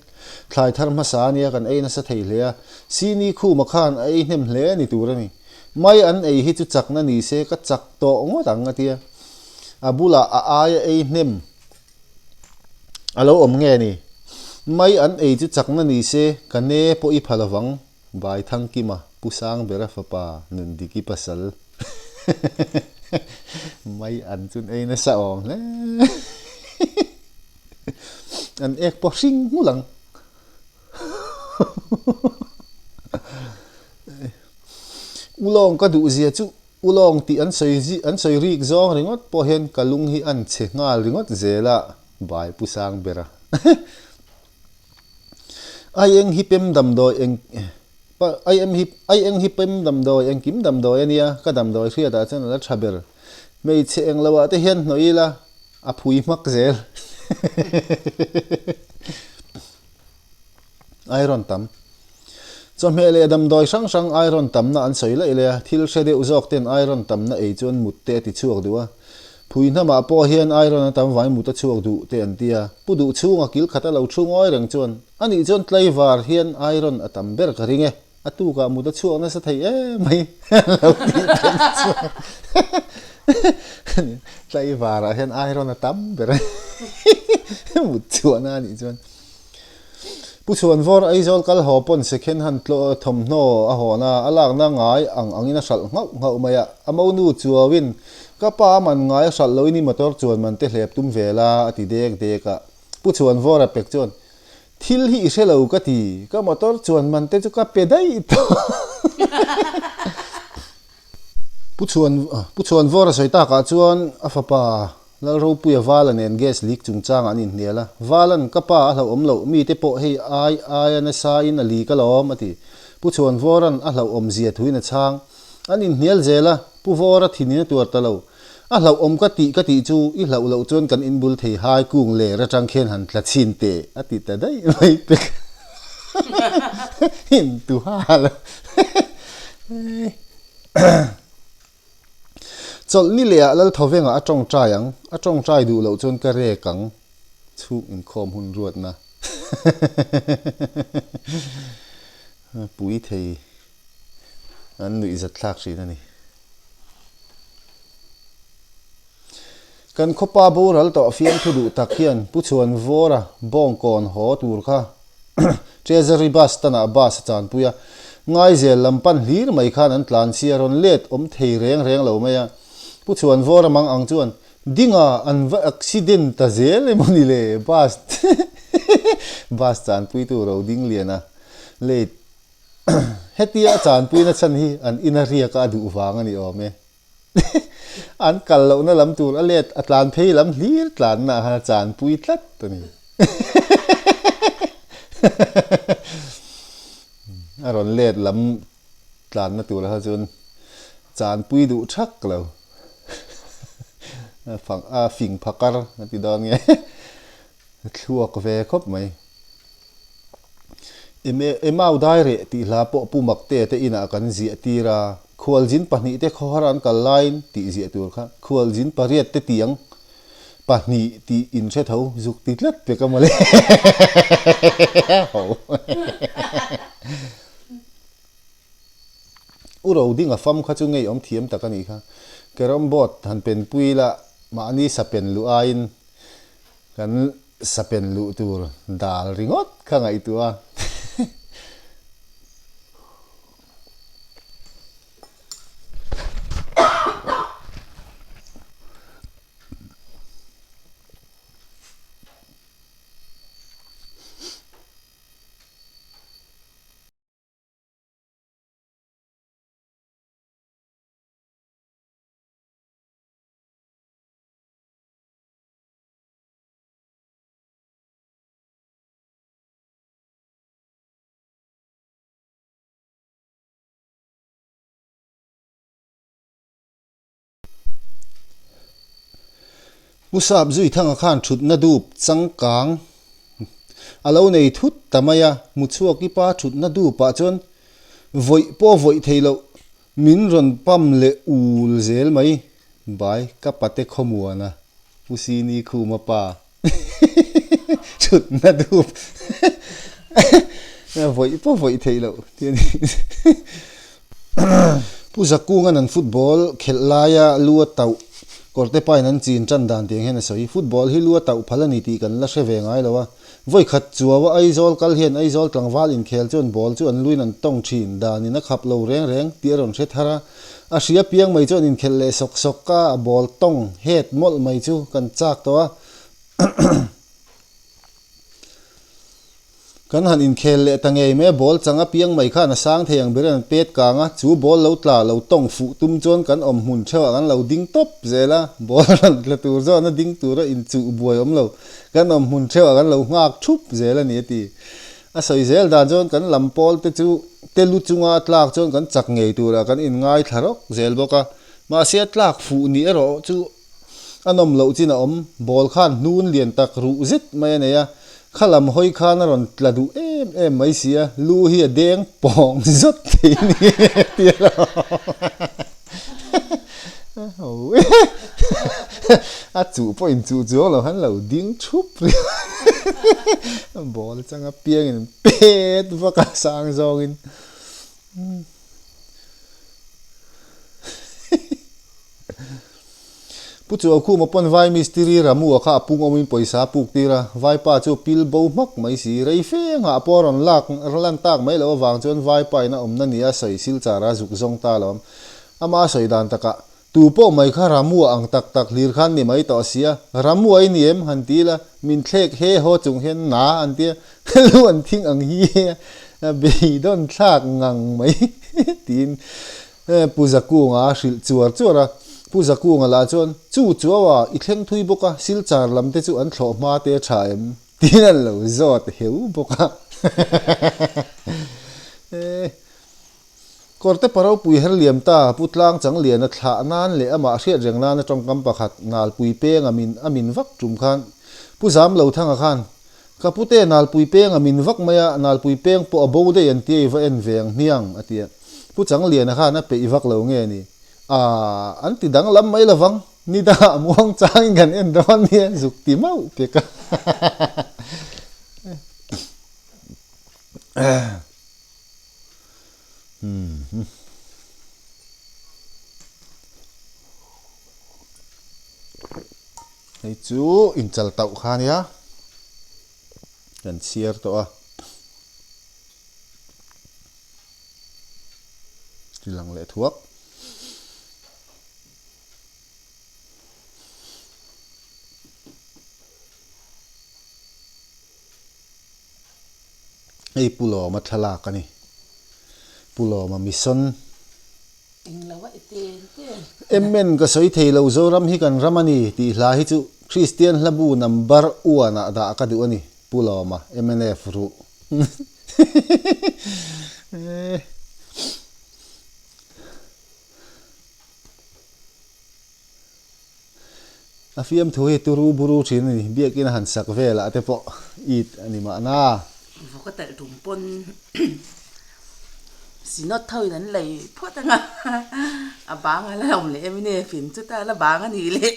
thlai thar hmasa a nia kan ei nasa thei hle a, Sini khuma khan a ei hnem hle ni tur a ni. Mai an ei hi chu chakna ni se ka chak tawh ngawt ang a tia. A bulah a aia ei hnem a lo awm nge ni? Mai an ei chu chakna ni se ka ne pawh i pha lovang. Bai Thangkima, Pu Sangbera fapa, Nundiki pasal mai an chun ei nasa awm hle. An ek pawh hring hmul ang. Ulawng ka duh zia chu ulawng tih an sawi an sawi rik zawng ringawt pawh hian ka lung hi an chhe nghal ringawt zel a, bai pu sang ber a. Ai eng hi pem damdawi eng ai em hi ai eng hi pem damdawi engkim damdawi a nia, ka damdawi hriatah chuan a la tha ber. Hmeichhe eng loah te hian hnawih ila a phui hmak zel. Iron tam. Chawhmeh leh damdawi hrang hrang iron tamna an sawi laih leh a, thil hre deuh zawk ten iron tamna ei chuan mut te a ti chhuak duh a. Phui hnamah pawh hian iron a tam vai mut a chhuak duh te an ti a. Pu duh chhunga kil khat a lo thu ngawi reng chuan, Anih chuan tlaivar hian iron a tam ber ka ring e, a tukah mut a chhuak nasa thei em mai lo tih theih chuan tlaivarah hian iron a tam ber a mut chhuahna anih chuan. Pu Chhuanvawr Aizawl kal haw pawn second hand tlawh thawmhnaw a hawn a, a lakna ngai ang angin a hralh nghauh nghauh mai a. A monu chuauin, Ka pa a man ngai a hralh loin i motor chuan man te hlep tum ve la, a ti dek dek a. Pu Chhuanvawr a pek chuan, Thil hi i hre lo ka ti, ka motor chuan man te chu ka pe daih tawh. Pu Chhuan Pu Chhuanvawr a sawi takah chuan a fapa Lalropuia Vala nen gas leak chungchangah an inhnial a. Vala'n, Ka pa a hlauhawm loh, mite pawh hei ai aia nasain a leak alawm, a ti. Pu Chhuanvawra'n a hlauhawm zia thuin a chhang. An inhnial zel a, Pu Vawra thinin a tuar ta lo. A hlauhawm ka tih ka tih chu i hlauh loh chuan kan inbul thei hai kung ler atang khian han tla chhin teh, a ti ta daih mai pek. Intuha lo. Chawlh ni leh ah Lalthawvengah a tawngtai ang, a tawngtai duh loh chuan ka rek ang, chhuk inkhawm hun ruatna pui thei an nuihzat thlak thin a ni. Kan khawpa boral tawh fiamthu duh tak hian Pu Chhuanvawra Bawngkawn haw tur kha Treasury bus stand ah bus a chanpui a, Ngaizel lam pan hlir mai khan an tlan si a rawn let awm thei reng reng lo mai a. Pu Chhuanvawra mang ang chuan Dinga an va accident ta zel emaw ni le bus bus chanpuitu Rodingliana late hetia a chanpuina chhan hi an ina riaka a duh vang a ni awm e. An kal lohna lam tur a let a tlan phei lam hlir tlanna ah khan a chanpui tlat a ni. A rawn let lam tlanna tur ah kha chuan chanpui duh thak lo. A fing phakar a ti dawn nge. A thluak ve khawp mai. Emau Daireh tih hla pawh Pu Maktea te inah kan ziah tir a, Khualzin pahnihte khawhar an kal laiin tih ziah tur kha Khualzin pariat te tiang pahnih tih in hre tho zuk ti tlat pek a mawle. Ho. U Rodinga fam kha chu ngeiawm thiam tak a nih kha. Carrom board han pen pui la mahni sa pen luh aiin Kan sapen luh tur dal ringawt kha ngaihtuah a. Pu Sap Zuithanga khan thutna dup changkang a lo nei thut ta mai a, Hmuchhuaki pa thutna dupah chuan vawih pawh vawih thei loh min rawn pam leh ul zel mai. Bai, ka pate khawmuana Pu Sini Khuma pa thutna dup vawih pawh vawih theih loh tih a ni. Pu Zakunga'n an football khelh laia lu a tauh kawrte pain an chin tan dan tiang hian a sawi. Football hi lu a tauh phal a ni tih kan la hre ve ngai lo a. Vawi khat chuaua Aizawl kal hian Aizawl tlangval inkhel chuan ball chu an luin an tawng thin danin a khap lo reng reng tih a rawn hre thar a. A hria piang mai chuan inkhelh leh sawk sawk a, a ball tawng het mawlh mai chu kan chak tawh a. Kan han inkhel leh ta ngei mai a, ball chang apiang mai khan a sang thei ang berin an pet kang a, chu ball lo tla lo tawng fuh tum chuan kan awm hmun theuhah kan lo ding tawp zel a, ball rawn tla tur zawna ding tura inchuh buai awm lo, kan awm hmun theuhah kan lo nghak thup zel a ni a ti. A sawi zel dan chuan kan lam pawl te chu te lu chunga a tlak chuan kan chak ngei turah kan inngaithla rawk zel bawk a, mahse a tlak fuh ni erawh chu A nawm loh chin a awm, ball khan hnun lian tak ruh zet mai a nei a, kha lam hawi khan a rawn tla duh em em mai si a, lu hi a deng pawng zawt thei a ni ti a lo a chuh pawh in chuh chuang lo khan lo ding thup riau ball changa piangin pet vak a sang zawngin. Pu Chuaukhuma pawn vai mistiri Ramua kha a pung awmin pawisa a puk tir a, vaipa chu pil bo hmak mai si. Rei fe nghah pawh a rawn lak lan tak mai loh avang chuan vaipa in a awmna nia sawi silchar a zuk zawng ta lo. Ama a sawi dan takah, Tu pawh mai kha Ramua ang tak tak hlir khan ni mai tawh sia, Ramua i ni em? han ti ila, min thlek he haw chung hian na an tia, lu an thing ang hi a beidawn thlak ngang mai tiin Pu Zakunga a hrilh chuar chuar a, Pu Zakunga lah chuan, Chu chuaua, i thleng thui bawk a, Silchar lam te chu an thlawh hma te a tha em? tiin an lo zawt heu bawk a. Kawrte pa ropui her liam ta, Pu Tlang Changliana thlah nan leh amah hriat reng nana tawngkam pakhat Nalpui penga min a min vak tum khan Pu Zamlothanga khan Ka pute Nalpui peng a min vak mai a, Nalpui peng pawh a bo daih an tia i va en ve ang hmiang, a ti a. Pu Changliana khan a peih vak lo nge ni? Aaa, an ti danglam mai lovang, ni dangah muang changin kan en dawn nia, zuk ti mauh pek a. Hei chu inchal tauh kha nia kan chhiar tawh a ti lang leh thuak. Hei Pu Lawma thlalak a ni. Pu Lawma mission. Amen ka sawi thei lo Zoram hi kan ram a ni tih hla hi chu Kristian hlabu number one ah dah ka duh a ni Pu Lawma mnf ruh. A fiamthu hi turu buru thin a ni, biakin a han sak velah te pawh it a ni mahna. Vawk a talh tum pawn Synod ho in an lei phawt ang a, a bang a la awm leh em in e fin chuta a la bang a nih leh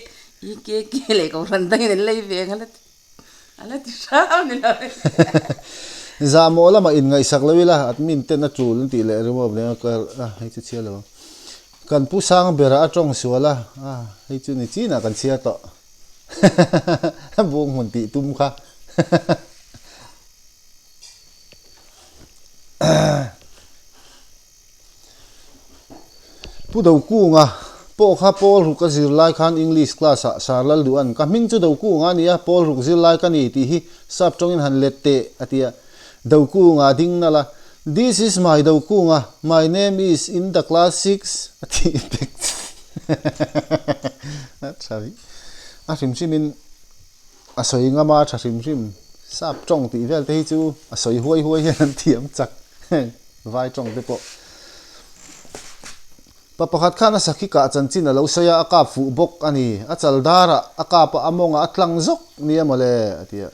EKK leh Kohhran dangin an lei ve ang a la ti. A la ti hrau ni lo e. Zahmawh lamah inngaihsak lo ila, admin ten a tul an tih leh remove leh a, hei chu chhiar lo ang. Kan pu sang berah a tawng sual a, a hei chu ni chinah kan chhiar tawh. Bung hmun tih tum kha. Pu Dokunga pawh kha Pawl ruk a zir lai khan English class ah Sir Lalduhan ka hming chu Dokunga a ni a, Pawl ruk zir lai ka ni tih hi sap tawngin han let teh a ti a. Dokunga a ding nalh a, This is my Dokunga, my name is in the class six a tih pek a tha hi a hrim hrimin a sawi ngam a, a tha hrim hrim sap tawng tih vel te hi chu a sawi huai huai hian an thiam chak. Vai tawng te pawh. Pa pakhat khan a sakhi kah chanchin a lo sawi a, a kap fuh bawk a ni. A chal darah a kap a, a mawngah a tlang zawk nia mawle, a ti a.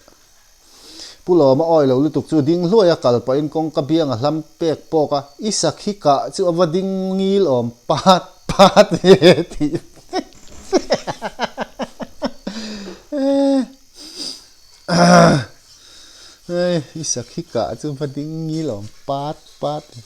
Pu Lawma awi lo lutuk chu ding hluai a kal pahin kawngka biang a hlam pek pawk a, I sakhi kah chu a va ding ngil awm pat pat e tih Hei i sakhi kah chu va ding ngil awm pat pat e.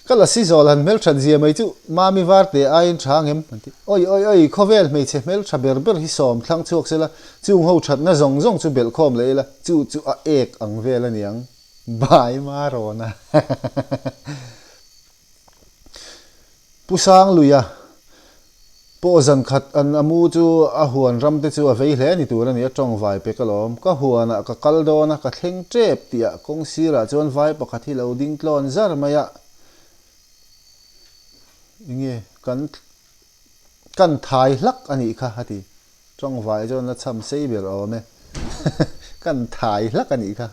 Ka la si zawl han hmelthat zia mai chu Mami Varte aiin tha ang em an ti. Oi oi oi khawvel hmeichhe hmeltha ber ber hi sawm thlang chhuak sela chung ho thatna zawng zawng chu belh khawm leh ila chu chu a ek ang vel a niang. Bai ma rawn a. Pu Sangluia. Pawh zan khat an a mu chu a huan ram te chu a vei hle ni tur a ni, a tawng vai pek alawm. Ka huanah ka kal dawn a, ka thleng tep tih ah kawng sirah chuan vai pakhat hi lo ding tlawn zar mai a. Enge kan kan thai hlak a nih kha a ti. Tawng vai chuan la cham sei ber awm e. Kan thai hlak a nih kha.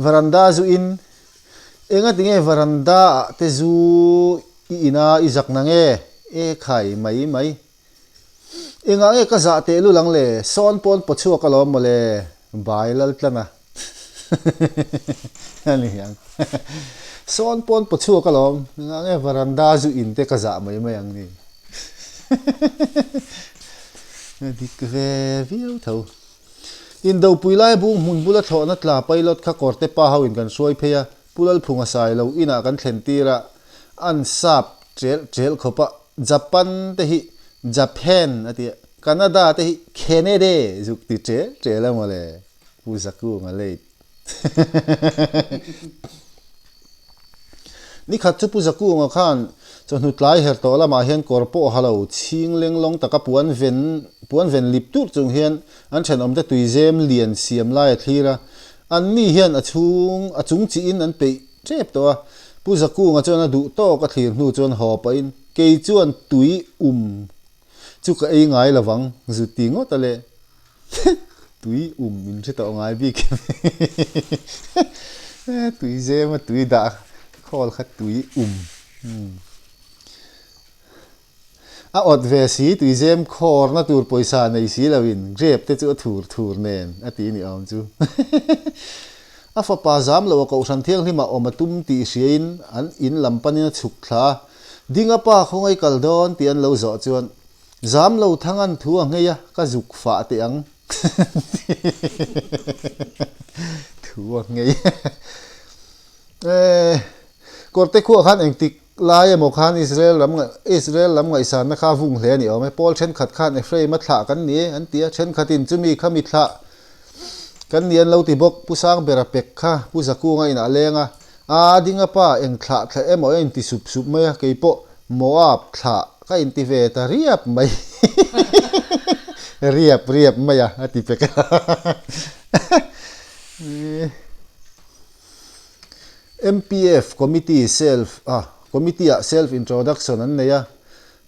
Varanda zu in, Enga tinge varanda ah te zu i in a i zak na nge? E khai mai mai. Engah nge ka zah teh lul ang le? Sawn pawn paw chhuak alawm mawle bai lal tlan a. A ni ang. Sawn pawn paw chhuak alawm. Engah nge varanda zu in te ka zah mai mai ang ni? Dik ve viau tho. Indopui lai bung hmun bula thlawhna tla pilot kha kawrte pa ho in kan hruai phei a, Pu Lalphunga sai lo inah kan thlen tir a, an sap ṭelh ṭelh khawp a, Japan te hi Japan a ti a, Canada te hi Khenede zuk ti ṭel ṭel a mawle, Pu Zakunga late. Nikhat chu Pu Zakunga khan chawhnu tlai her tawh lamah hian kawr pawh ha lo chhing leng lawng taka puan ven puan ven lip tur chung hian an thenawmte tuizem lian siam lai a thlir a, anni hian a chhung a chung chihin an peih tep tawh a. Pu Zakunga chuan a duh tawk a thlir hnu chuan haw pahin, Kei chuan tui um chu ka ei ngai lovang zu ti ngawt a le. Tui um min hre tawh ngai bik tui zem a tui dah khawl kha tui um a awt ve si tui zem khawr na tur pawisa nei si lo in grape te chu a thur thur nen a ti ni awm chu a fapa zam lo a kohhran thianghlim ah awm a tum tih hria in an in lam pan in a chhuk thla a ding a pa khawngaih kal dawn tih an lo zawh chuan Zam lo thang an thu a nghei a, ka zuk fah teh ang. Thu a nghei. Eh, Kawrte khuah khan engtik lai emaw khan Israel lam Israel lam ngaihsanna kha a vung hle a ni awm e. Paul thenkhat khan Ephraim a thlah kan ni e an ti a, thenkhatin chumi kha mi thlah kan ni an lo ti bawk. Pu Sangbera pek kha Pu Zakunga inah a leng a, a ding a pa eng thlah thlah emaw a inti sup sup mai a, kei pawh Moab thlah ka inti ve ta riap mai riap riap mai a a ti pek a MPF committee self ah committee ah self introduction an nei a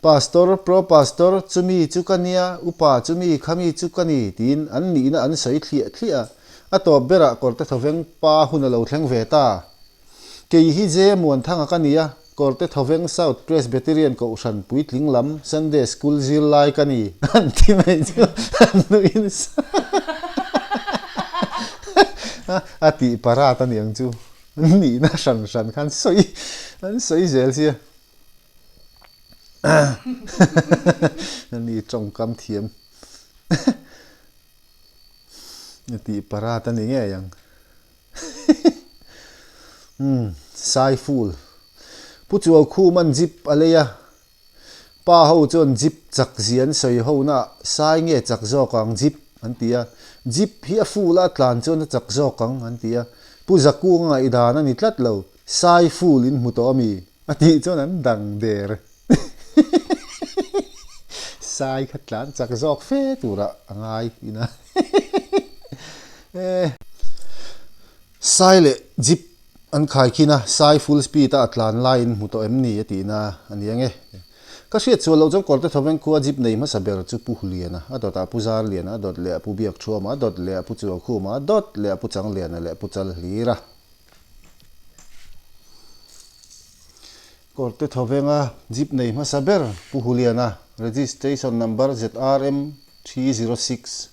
pastor pro pastor chumi chu ka nia upa chumi khami chu ka ni tiin an nihna an sawi thliah thliah a a tawp berah kawrte thawveng pa hun a lo thleng ve ta kei hi je Muanthanga ka nia Kawrte Thawveng South Presbyterian Kohhran puitling lam Sunday School zirlai ka ni an ti mai chu an nuin a tih parat a niang chu nihna hran hran khan sawi an sawi zel sia ani tawngkam thiam a tih parat a ni ngei ang. Umm, Saiful. Pu Chualkhuman jeep a lei a, pa ho chuan jeep chak zia an sawi ho na ah sai nge chak zawk ang jeep an ti a, jeep hi a full a tlan chuan a chak zawk ang an ti a, Pu Zakunga ngaihdan a ni tlat lo, Sai full in hmu tawh a mi? A tih chuan an dang der. Sai kha tlan chak zawk fe turah a ngai ina. Sai leh jeep an khai khin a, sai full speed a a tlan laiin hmu tawh em ni a tihna a ni ang e. Ka hriat chhuah loh chuan Kawrte Thawveng khua jeep nei hmasa ber chu Pu Huliana, a dawtah Pu Zarliana, a dawt leh a Pu Biakṭhuama, a dawt leh a Pu Chuakhuma, a dawt leh a Pu Changliana leh Pu Chalhlira. Kawrte Thawvenga jeep nei hmasa ber Pu Huliana, registration number ZRM 306.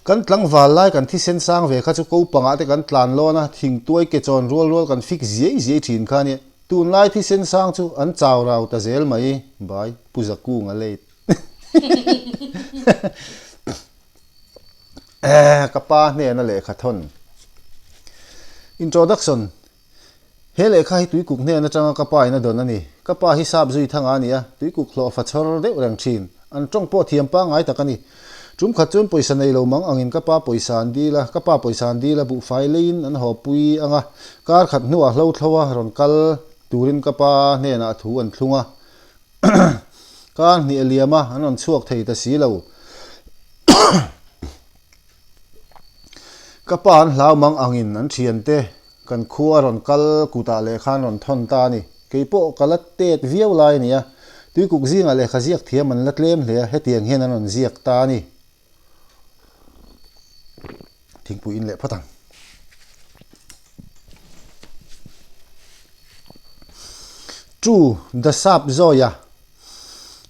Kan tlangval lai kan thisen sang ve kha chu ko pangah te kan tlan lawn a, thingtuai ke chawn rual rual kan fik ziai ziai thin kha ania. Tunlai thisen sang chu an chau rau ta zel mai, bai Pu Zakunga late. Ka pa hnena lehkha thawn. Introduction, He lehkha hi Tuikuk hnen atanga ka pa in a dawn a ni. Ka pa hi sap zui thanga a ni a, Tuikuk hlawhfa chhawr deuh reng thin. An tawng pawh thiam pangngai tak a ni. Tum khat chuan pawisa nei lo mang angin ka pa pawisa an dil a, ka pa pawisa an dil a, buhfai leiin an haw pui ang a, kar khat hnuah hlo thlo a rawn kal turin ka pa hnenah thu an thlung a. Kar hnih a liam a, an rawn chhuak thei ta si lo. Ka pa an hlau mang angin an thiante kan khua a rawn kal kutah lehkha an rawn thawn ta a ni. Kei pawh ka la tet viau lai a ni a, tuikuk zingah lehkha ziak thiam an la tlem hle a, hetiang hian an rawn ziak ta a ni. Thingpui in leh phawt ang. Chu the sap zawia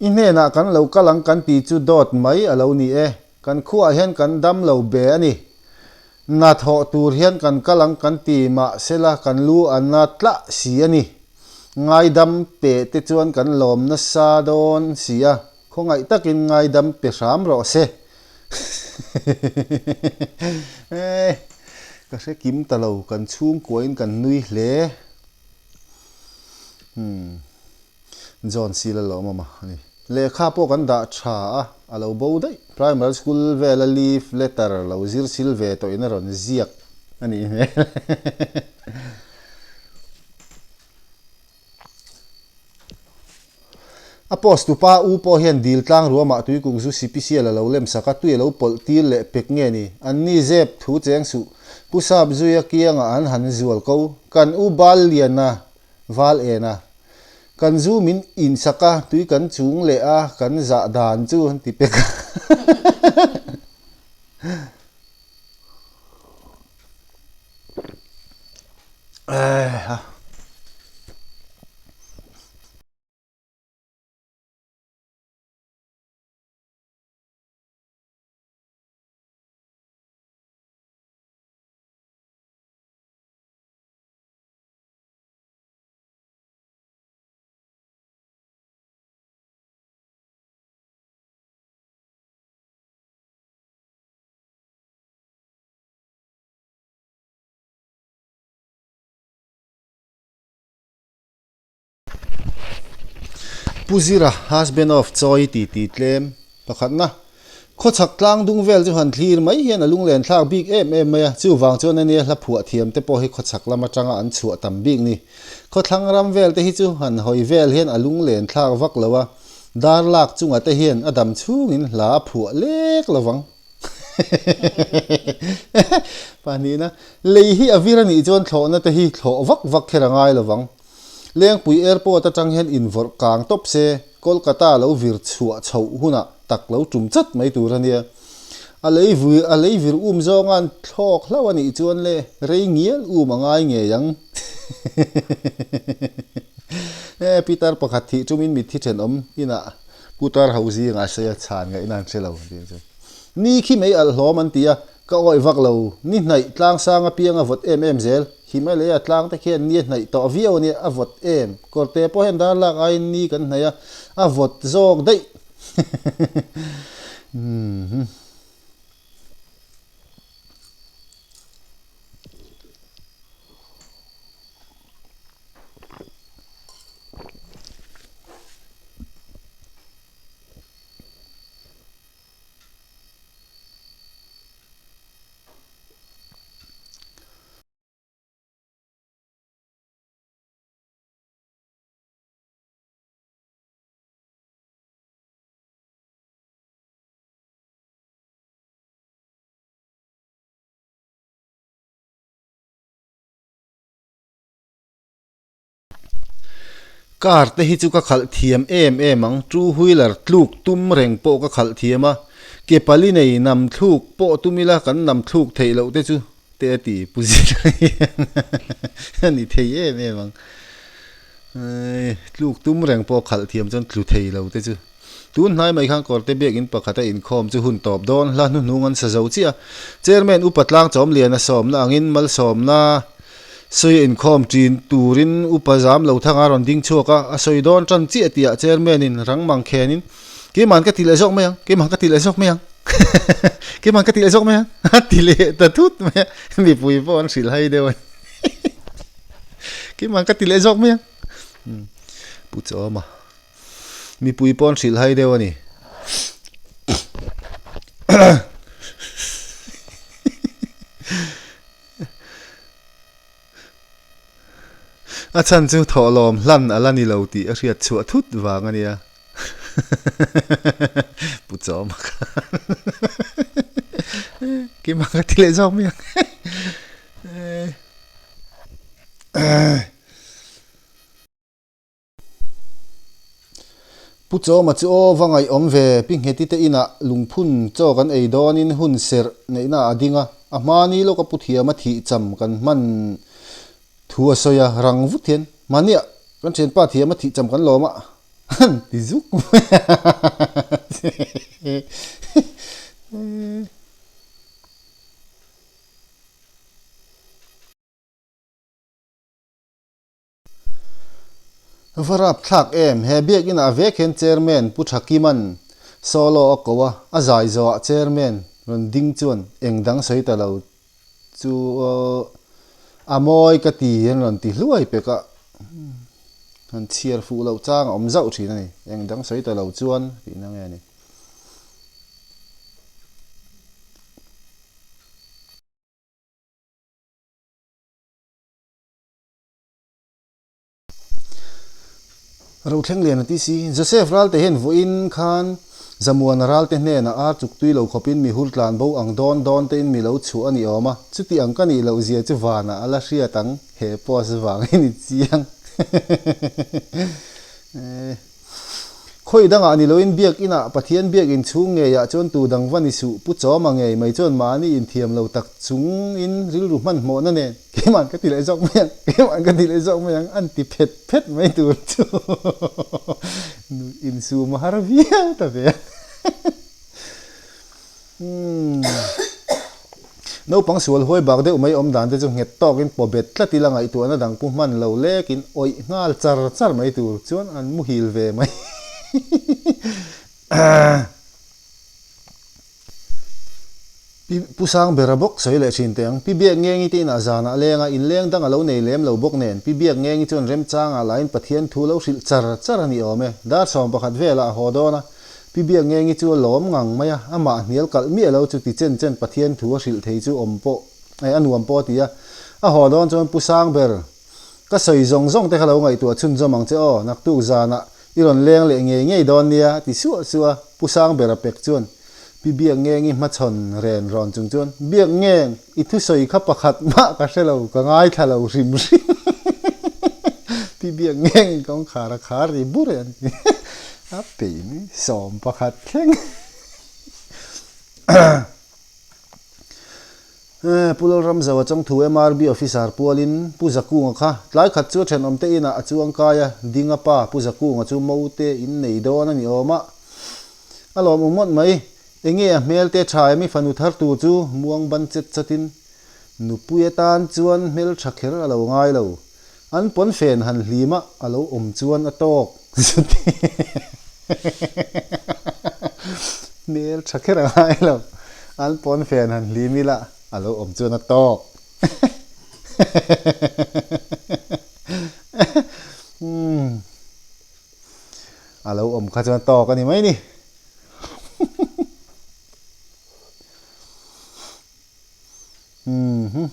i hnenah kan lo kal ang kan ti chu dawt mai a lo ni e. Kan khuaah hian kan dam lo be a ni. Na thawh tur hian kan kal ang kan ti mahsela kan lu a na tlah si a ni. Ngaidam pe te chuan kan lawm nasa dawn si a, khawngaih takin ngaidam pe hram rawh se. Ka hre kim ta lo, kan chhungkuain kan nui hle. John Seal a lawm awm a ni. Lehkha pawh kan dah tha a, a lo bo daih. Primary school vela leave letter lo zir sil ve tawhin a rawn ziak a nih hmel. A post tupa u pawh hian dil tlang ruamah tuikuk zu sipisial a lo lem sak a, tui a lo pawlh tir leh pek nge ni? An ni zep thu cheng suh. Pu Sap Zuia kiangah an han zual ko. Kan u Bal Liana Val en a, Kan zu min insak a, tui kan chung leh a, kan zah dan chu an ti pek a. Pu Zira, husband of Chawi ti ti tlem pakhatna. Khawchhak tlang dung vel chu han thlir mai hian a lunglen thlak bik em em mai a, chuvang chuan ania hla phuah thiam te pawh hi khawchhak lam atanga an chhuah tam bik ni. Khawthlang ram vel te hi chu han hawi vel hian a lunglen thlak vak lo a, dar lak chunga te hian a dam chhungin hla a phuah lek lo vang. Pahnihna, lei hi a vir a nih chuan thlawhna te hi thlawh vak vak kher a ngai lo vang. Lengpui Airport atang hian invawrh kang tawp se, Kolkata lo vir chhuah chhoh hunah tak lo tum chat mai tur a nia. A lei vir a lei vir um zawnga an thlawk hlauh a nih chuan le rei ngial um a ngai ngei ang. E Pitar pakhat thih tumin mitthi thenawm inah putar ho zingah a sawi a, chhan ngaihna an hre lo an tih chuan. Ni khi mei alh hlawm an ti a, Ka awih vak lo, ni hnaih tlang sang apiang a vawt em em zel. Himalaya tlang te khian ni a hnaih tawh viau a nia, a vawt em. Kawrte pawh hian dar lak aiin ni kan hnaih a, a vawt zawk daih. Car te hi chu ka khalh thiam em em ang, two wheeler tluk tum reng pawh ka khalh thiam a, ke pali nei nam thluk pawh tum ila kan nam thluk theih loh te chu te a ti pu zir hian a ni thei em em ang, tluk tum reng pawh khalh thiam chuan tlu thei lo te chu. Tun hnai mai khan Kawrte Biakinn pakhata inkhawm chu hun tawp dawn hla hnuhnung an sa zo chiah a. Chairman Upa Tlang Chawmliana sawmna angin malsawmna sawi a inkhawm ṭin turin Upa Zam Lo Thanga rawn ding chhuak a, a sawi dawn ṭan chiah tihah Chairman-in rang mang khenin, Keiman ka ti leh zawk mai ang, keiman ka ti leh zawk mai ang, keiman ka ti leh zawk mai ang, a ti leh ta thut mai a, mipui pawh an hrilh hai deuh a ni. Keiman ka ti leh zawk mai ang. Pu Chawma. Mipui pawh an hrilh hai deuh a ni. A chhan chu thawhlawm hlan a la ni lo tih a hriat chhuah thut vang a nia. Pu Chawma khan Kima ka ti leh zawk mai ang. Pu Chawma chu aw va ngaihawm ve, Pi Ngheti te inah lungphun chaw kan ei dawnin hun serh neihna a ding a, a hmani lawka Pu Thiama thih cham kan hman thu a sawi a, rang vut hian hmaniah kan thianpa Thiama thih cham kan lawm a, han ti zuk mai a. Va rap thlak em, he biakinn ah vek hian Chairman Pu Thakiman solo a ko a, a zai zawh ah Chairman rawn ding chuan eng dang sawi ta lo chu a mawi ka ti hian rawn ti hluai pek a, han chhiar fuh loh chang a awm zauh thin a ni, eng dang sawi ta lo chuan tihna nge ni. Rothleng lian a ti si. Joseph Ralte hian vawiin khan Zamuana Ralte hnenah ar chuk tui lo khawpin mi hur tlan bo ang dawn dawn tein mi lo chhuah a ni awm a, chuti ang ka nih loh zia chu vanah a la hriat ang, he post vangin i chiang. Khawi dangah ni loin biakinah Pathian biakin chhung ngeiah chuan tu dang va ni suh, Pu Chawma ngei mai chuan mahni inthiam lo tak chungin rilru hmanhmawhna nen Keimah ka ti leh zawk mai ang, keimah ka ti leh zawk mai ang an ti phet phet mai tur chu insum a har viau ta ve a. Umm. Naupang sual huai bak deuh mai awm dan te chu nghet tawkin paw bet tlat ila ngaihtuahna dang pu hman lo lekin awih nghal char char mai tur chuan an muhil ve mai. Pi Pu Sangbera bawk sawi leh thin teh ang. Pi Biakngengi te inah zanah leng a, inleng dang a lo nei lem lo bawk nen. Pi Biakngengi chuan remchangah lahin Pathian thu lo hrilh char char a ni awm e. Dar 11 velah a haw dawn a. Pi Biakngengi chu a lawm ngang mai a, amah hnial kalh miah lo chu ti chen chen Pathian thu a hrilh thei chu awm pawh eh a nuam pawh a ti a. A haw dawn chuan Pu Sangber, ka sawi zawng zawng te kha lo ngaihtuah chhunzawm ang che aw, naktuk zanah i rawn leng leh ngei ngei dawn nia a ti suah suah a. Pu Sangbera pek chuan Pi Biakngengi hmachhawn ren rawn chung chuan, Biakngeng, i thusawi kha pakhat mah ka hre lo, ka ngaithla lo hrim hrim. Pi Biakngengin kawngkhar a khar ri bur e an ti. A peih mai, 11 thleng. Pu Lalramzoa Chawngthu MRB Officer pualin Pu Zakunga kha tlai khat chu a thenawmte inah a chuang kai a, Dinga pa Pu Zakunga chu mote in nei dawn a ni awm a. A lawmawm ngawt mai. Enge a hmel te tha em i fanu thar tur chu muang ban chet chatin nupui atan chuan hmel tha kher a lo ngai lo. An pawn fen han hlim a a lo awm chuan a tawk chuti hmel tha kher a ngai lo. An pawn fen han hlim ila a lo awm chuan a tawk. A lo awm kha chuan tawk a ni mai ni. Umm.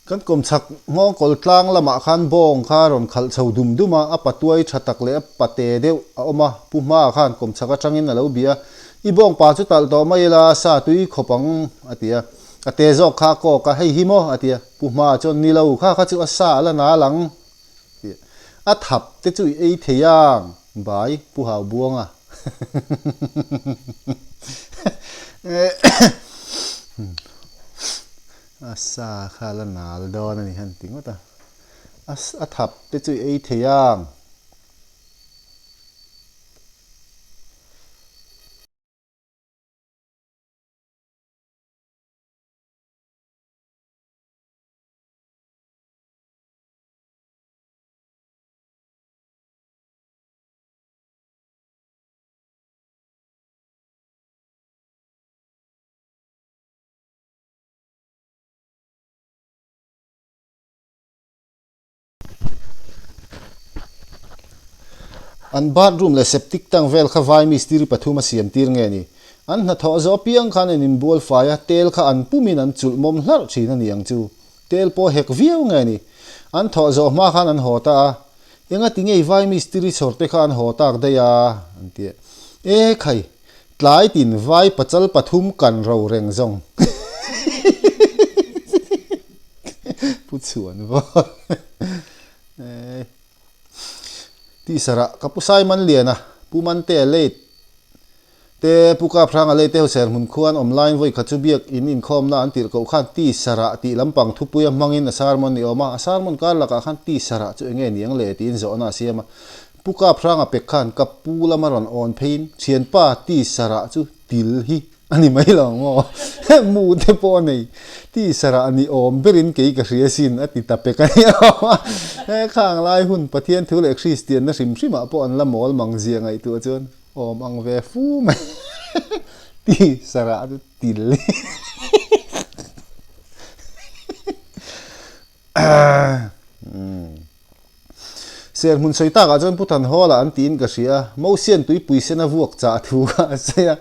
Kan kawmchhak nghawngkawl tlang lamah khan bawng kha a rawn khalh chho dum dum a, a patuai tha tak leh a pate deuh a awm a, Pu Hmaa khan kawmchhak atangin a lo bia a, I bawng pa chu talh tawh mai ila, sa tui khawp ang, a ti a. A te zawk kha a kawk a, hei hi maw? a ti a. Pu Hmaa chuan, Ni lo, kha kha chu a sa a la nal ang, a ti a. A thap te chu i ei thei ang, bai Pu Hau Buanga. A sa kha la nal dawn a ni han ti ngawt a, a thap te chu i ei thei ang. An bathroom leh septic tank vel kha vai mistiri pathum a siam tir nge ni? An hnathawh zawh apiang khan an inbual fai a, tel kha an pumin an chulh mawm hlarh thin a ni ang chu. Tel pawh hek viau nge ni? An thawh zawh hma khan an haw ta a, Enga ti ngei vai mistiri chhawr te kha an haw tak daih a? an ti a. E khai, tlai tin vai pachal pathum kan ro reng zawng. Pu chhuan val. E. Tih sarah ka pu Simon Liana, Pu Mantea late te Pu Kap Hranga late te ho serhmun khuan awm laiin vawi khat chu biak in inkhawmna an tirh koh khan ti sarah tih lampang thupuia hmangin a sermon ni awm a, a sermon kar lakah khan ti sarah chu enge ni ang le tiin zawhna a siam a. Pu Kap Hranga pek khan ka pu lama rawn awn pheiin thianpa ti sarah chu til hi A ni mai lo maw? Mu te pawh a nei. Ti sarah ni awm berin kei ka hria sin a ti ta pek a ni awm a. He khang lai hun Pathian thu leh Kristianna hrim hrimah pawh an la mawl mang zia ngaihtuah chuan awm ang ve fu mai. Ti sarah chu til. Ser hmun sawi takah chuan Pu Thanhawla an tiin ka hria a, Mosian tuipui sen a vuak chah thu kha a sawi a.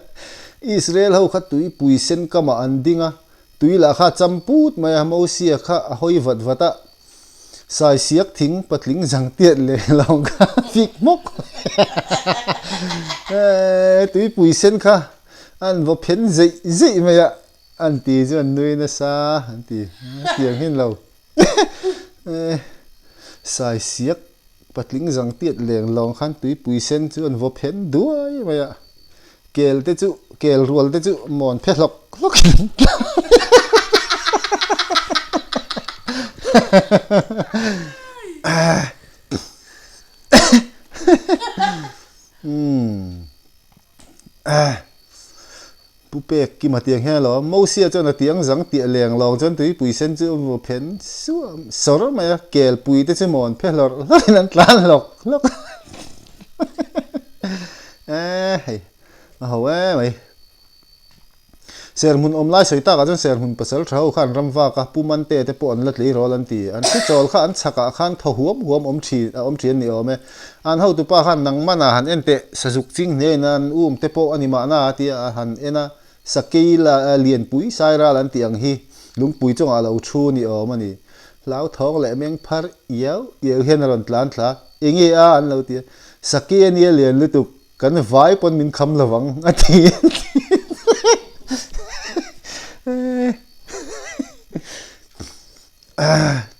Israel ho kha tuipui sen kamah an ding a, tui lah kha a cham put mai a, Mosia kha a hawi vat vat a, sai siak thing patling zang tiat leh lo kha a fik hmawk mai a. Tuipui sen kha an vaw phen zeih zeih mai a, an ti chu an nui nasa an ti tiang hin lo. Sai siak patling zang tiat leng lawng khan tuipui sen chu an vaw phen duai mai a, kel te chu kel rual te chu mawn phe hlawk hlawk in an tlan a. Pu Pek Kima tiang hian a lo a, Mosia chuan a tiang zang tiah leng lawng chuan tuipui sen chu a vaw phen suam sawr mai a, kelpui te chu maw an phe hlawrh hlawrh in an tlan hlawk hlawk a, e hei a ho e mai. Serhmun awm lai sawi takah chuan Serhmun pasal tha ho kha an ram vak a, Pu Mante te pawh an la tleirawl an ti. An hrichawl kha an chhakah khan thaw huam huam awm thin a awm thin a ni awm e. An hotupa khan nangmana han en teh, sazuk ching hnen an um te pawh a ni mahna a tia a han en a, sakei la lianpui sairal an tih ang hi lungpui chungah a lo thu ni awm a ni. Hlauthawng leh meng phar iau iau hian a rawn tlan thla, enge a an lo ti a, sakei a nia lian lutuk, kan vai pawn min kham lo vang a ti.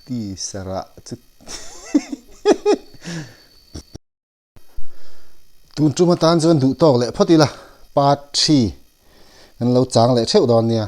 Ti sarah chu Tun tum atan chuan duh tawk leh phawt ila part three kan lo chang leh theuh dawn nia.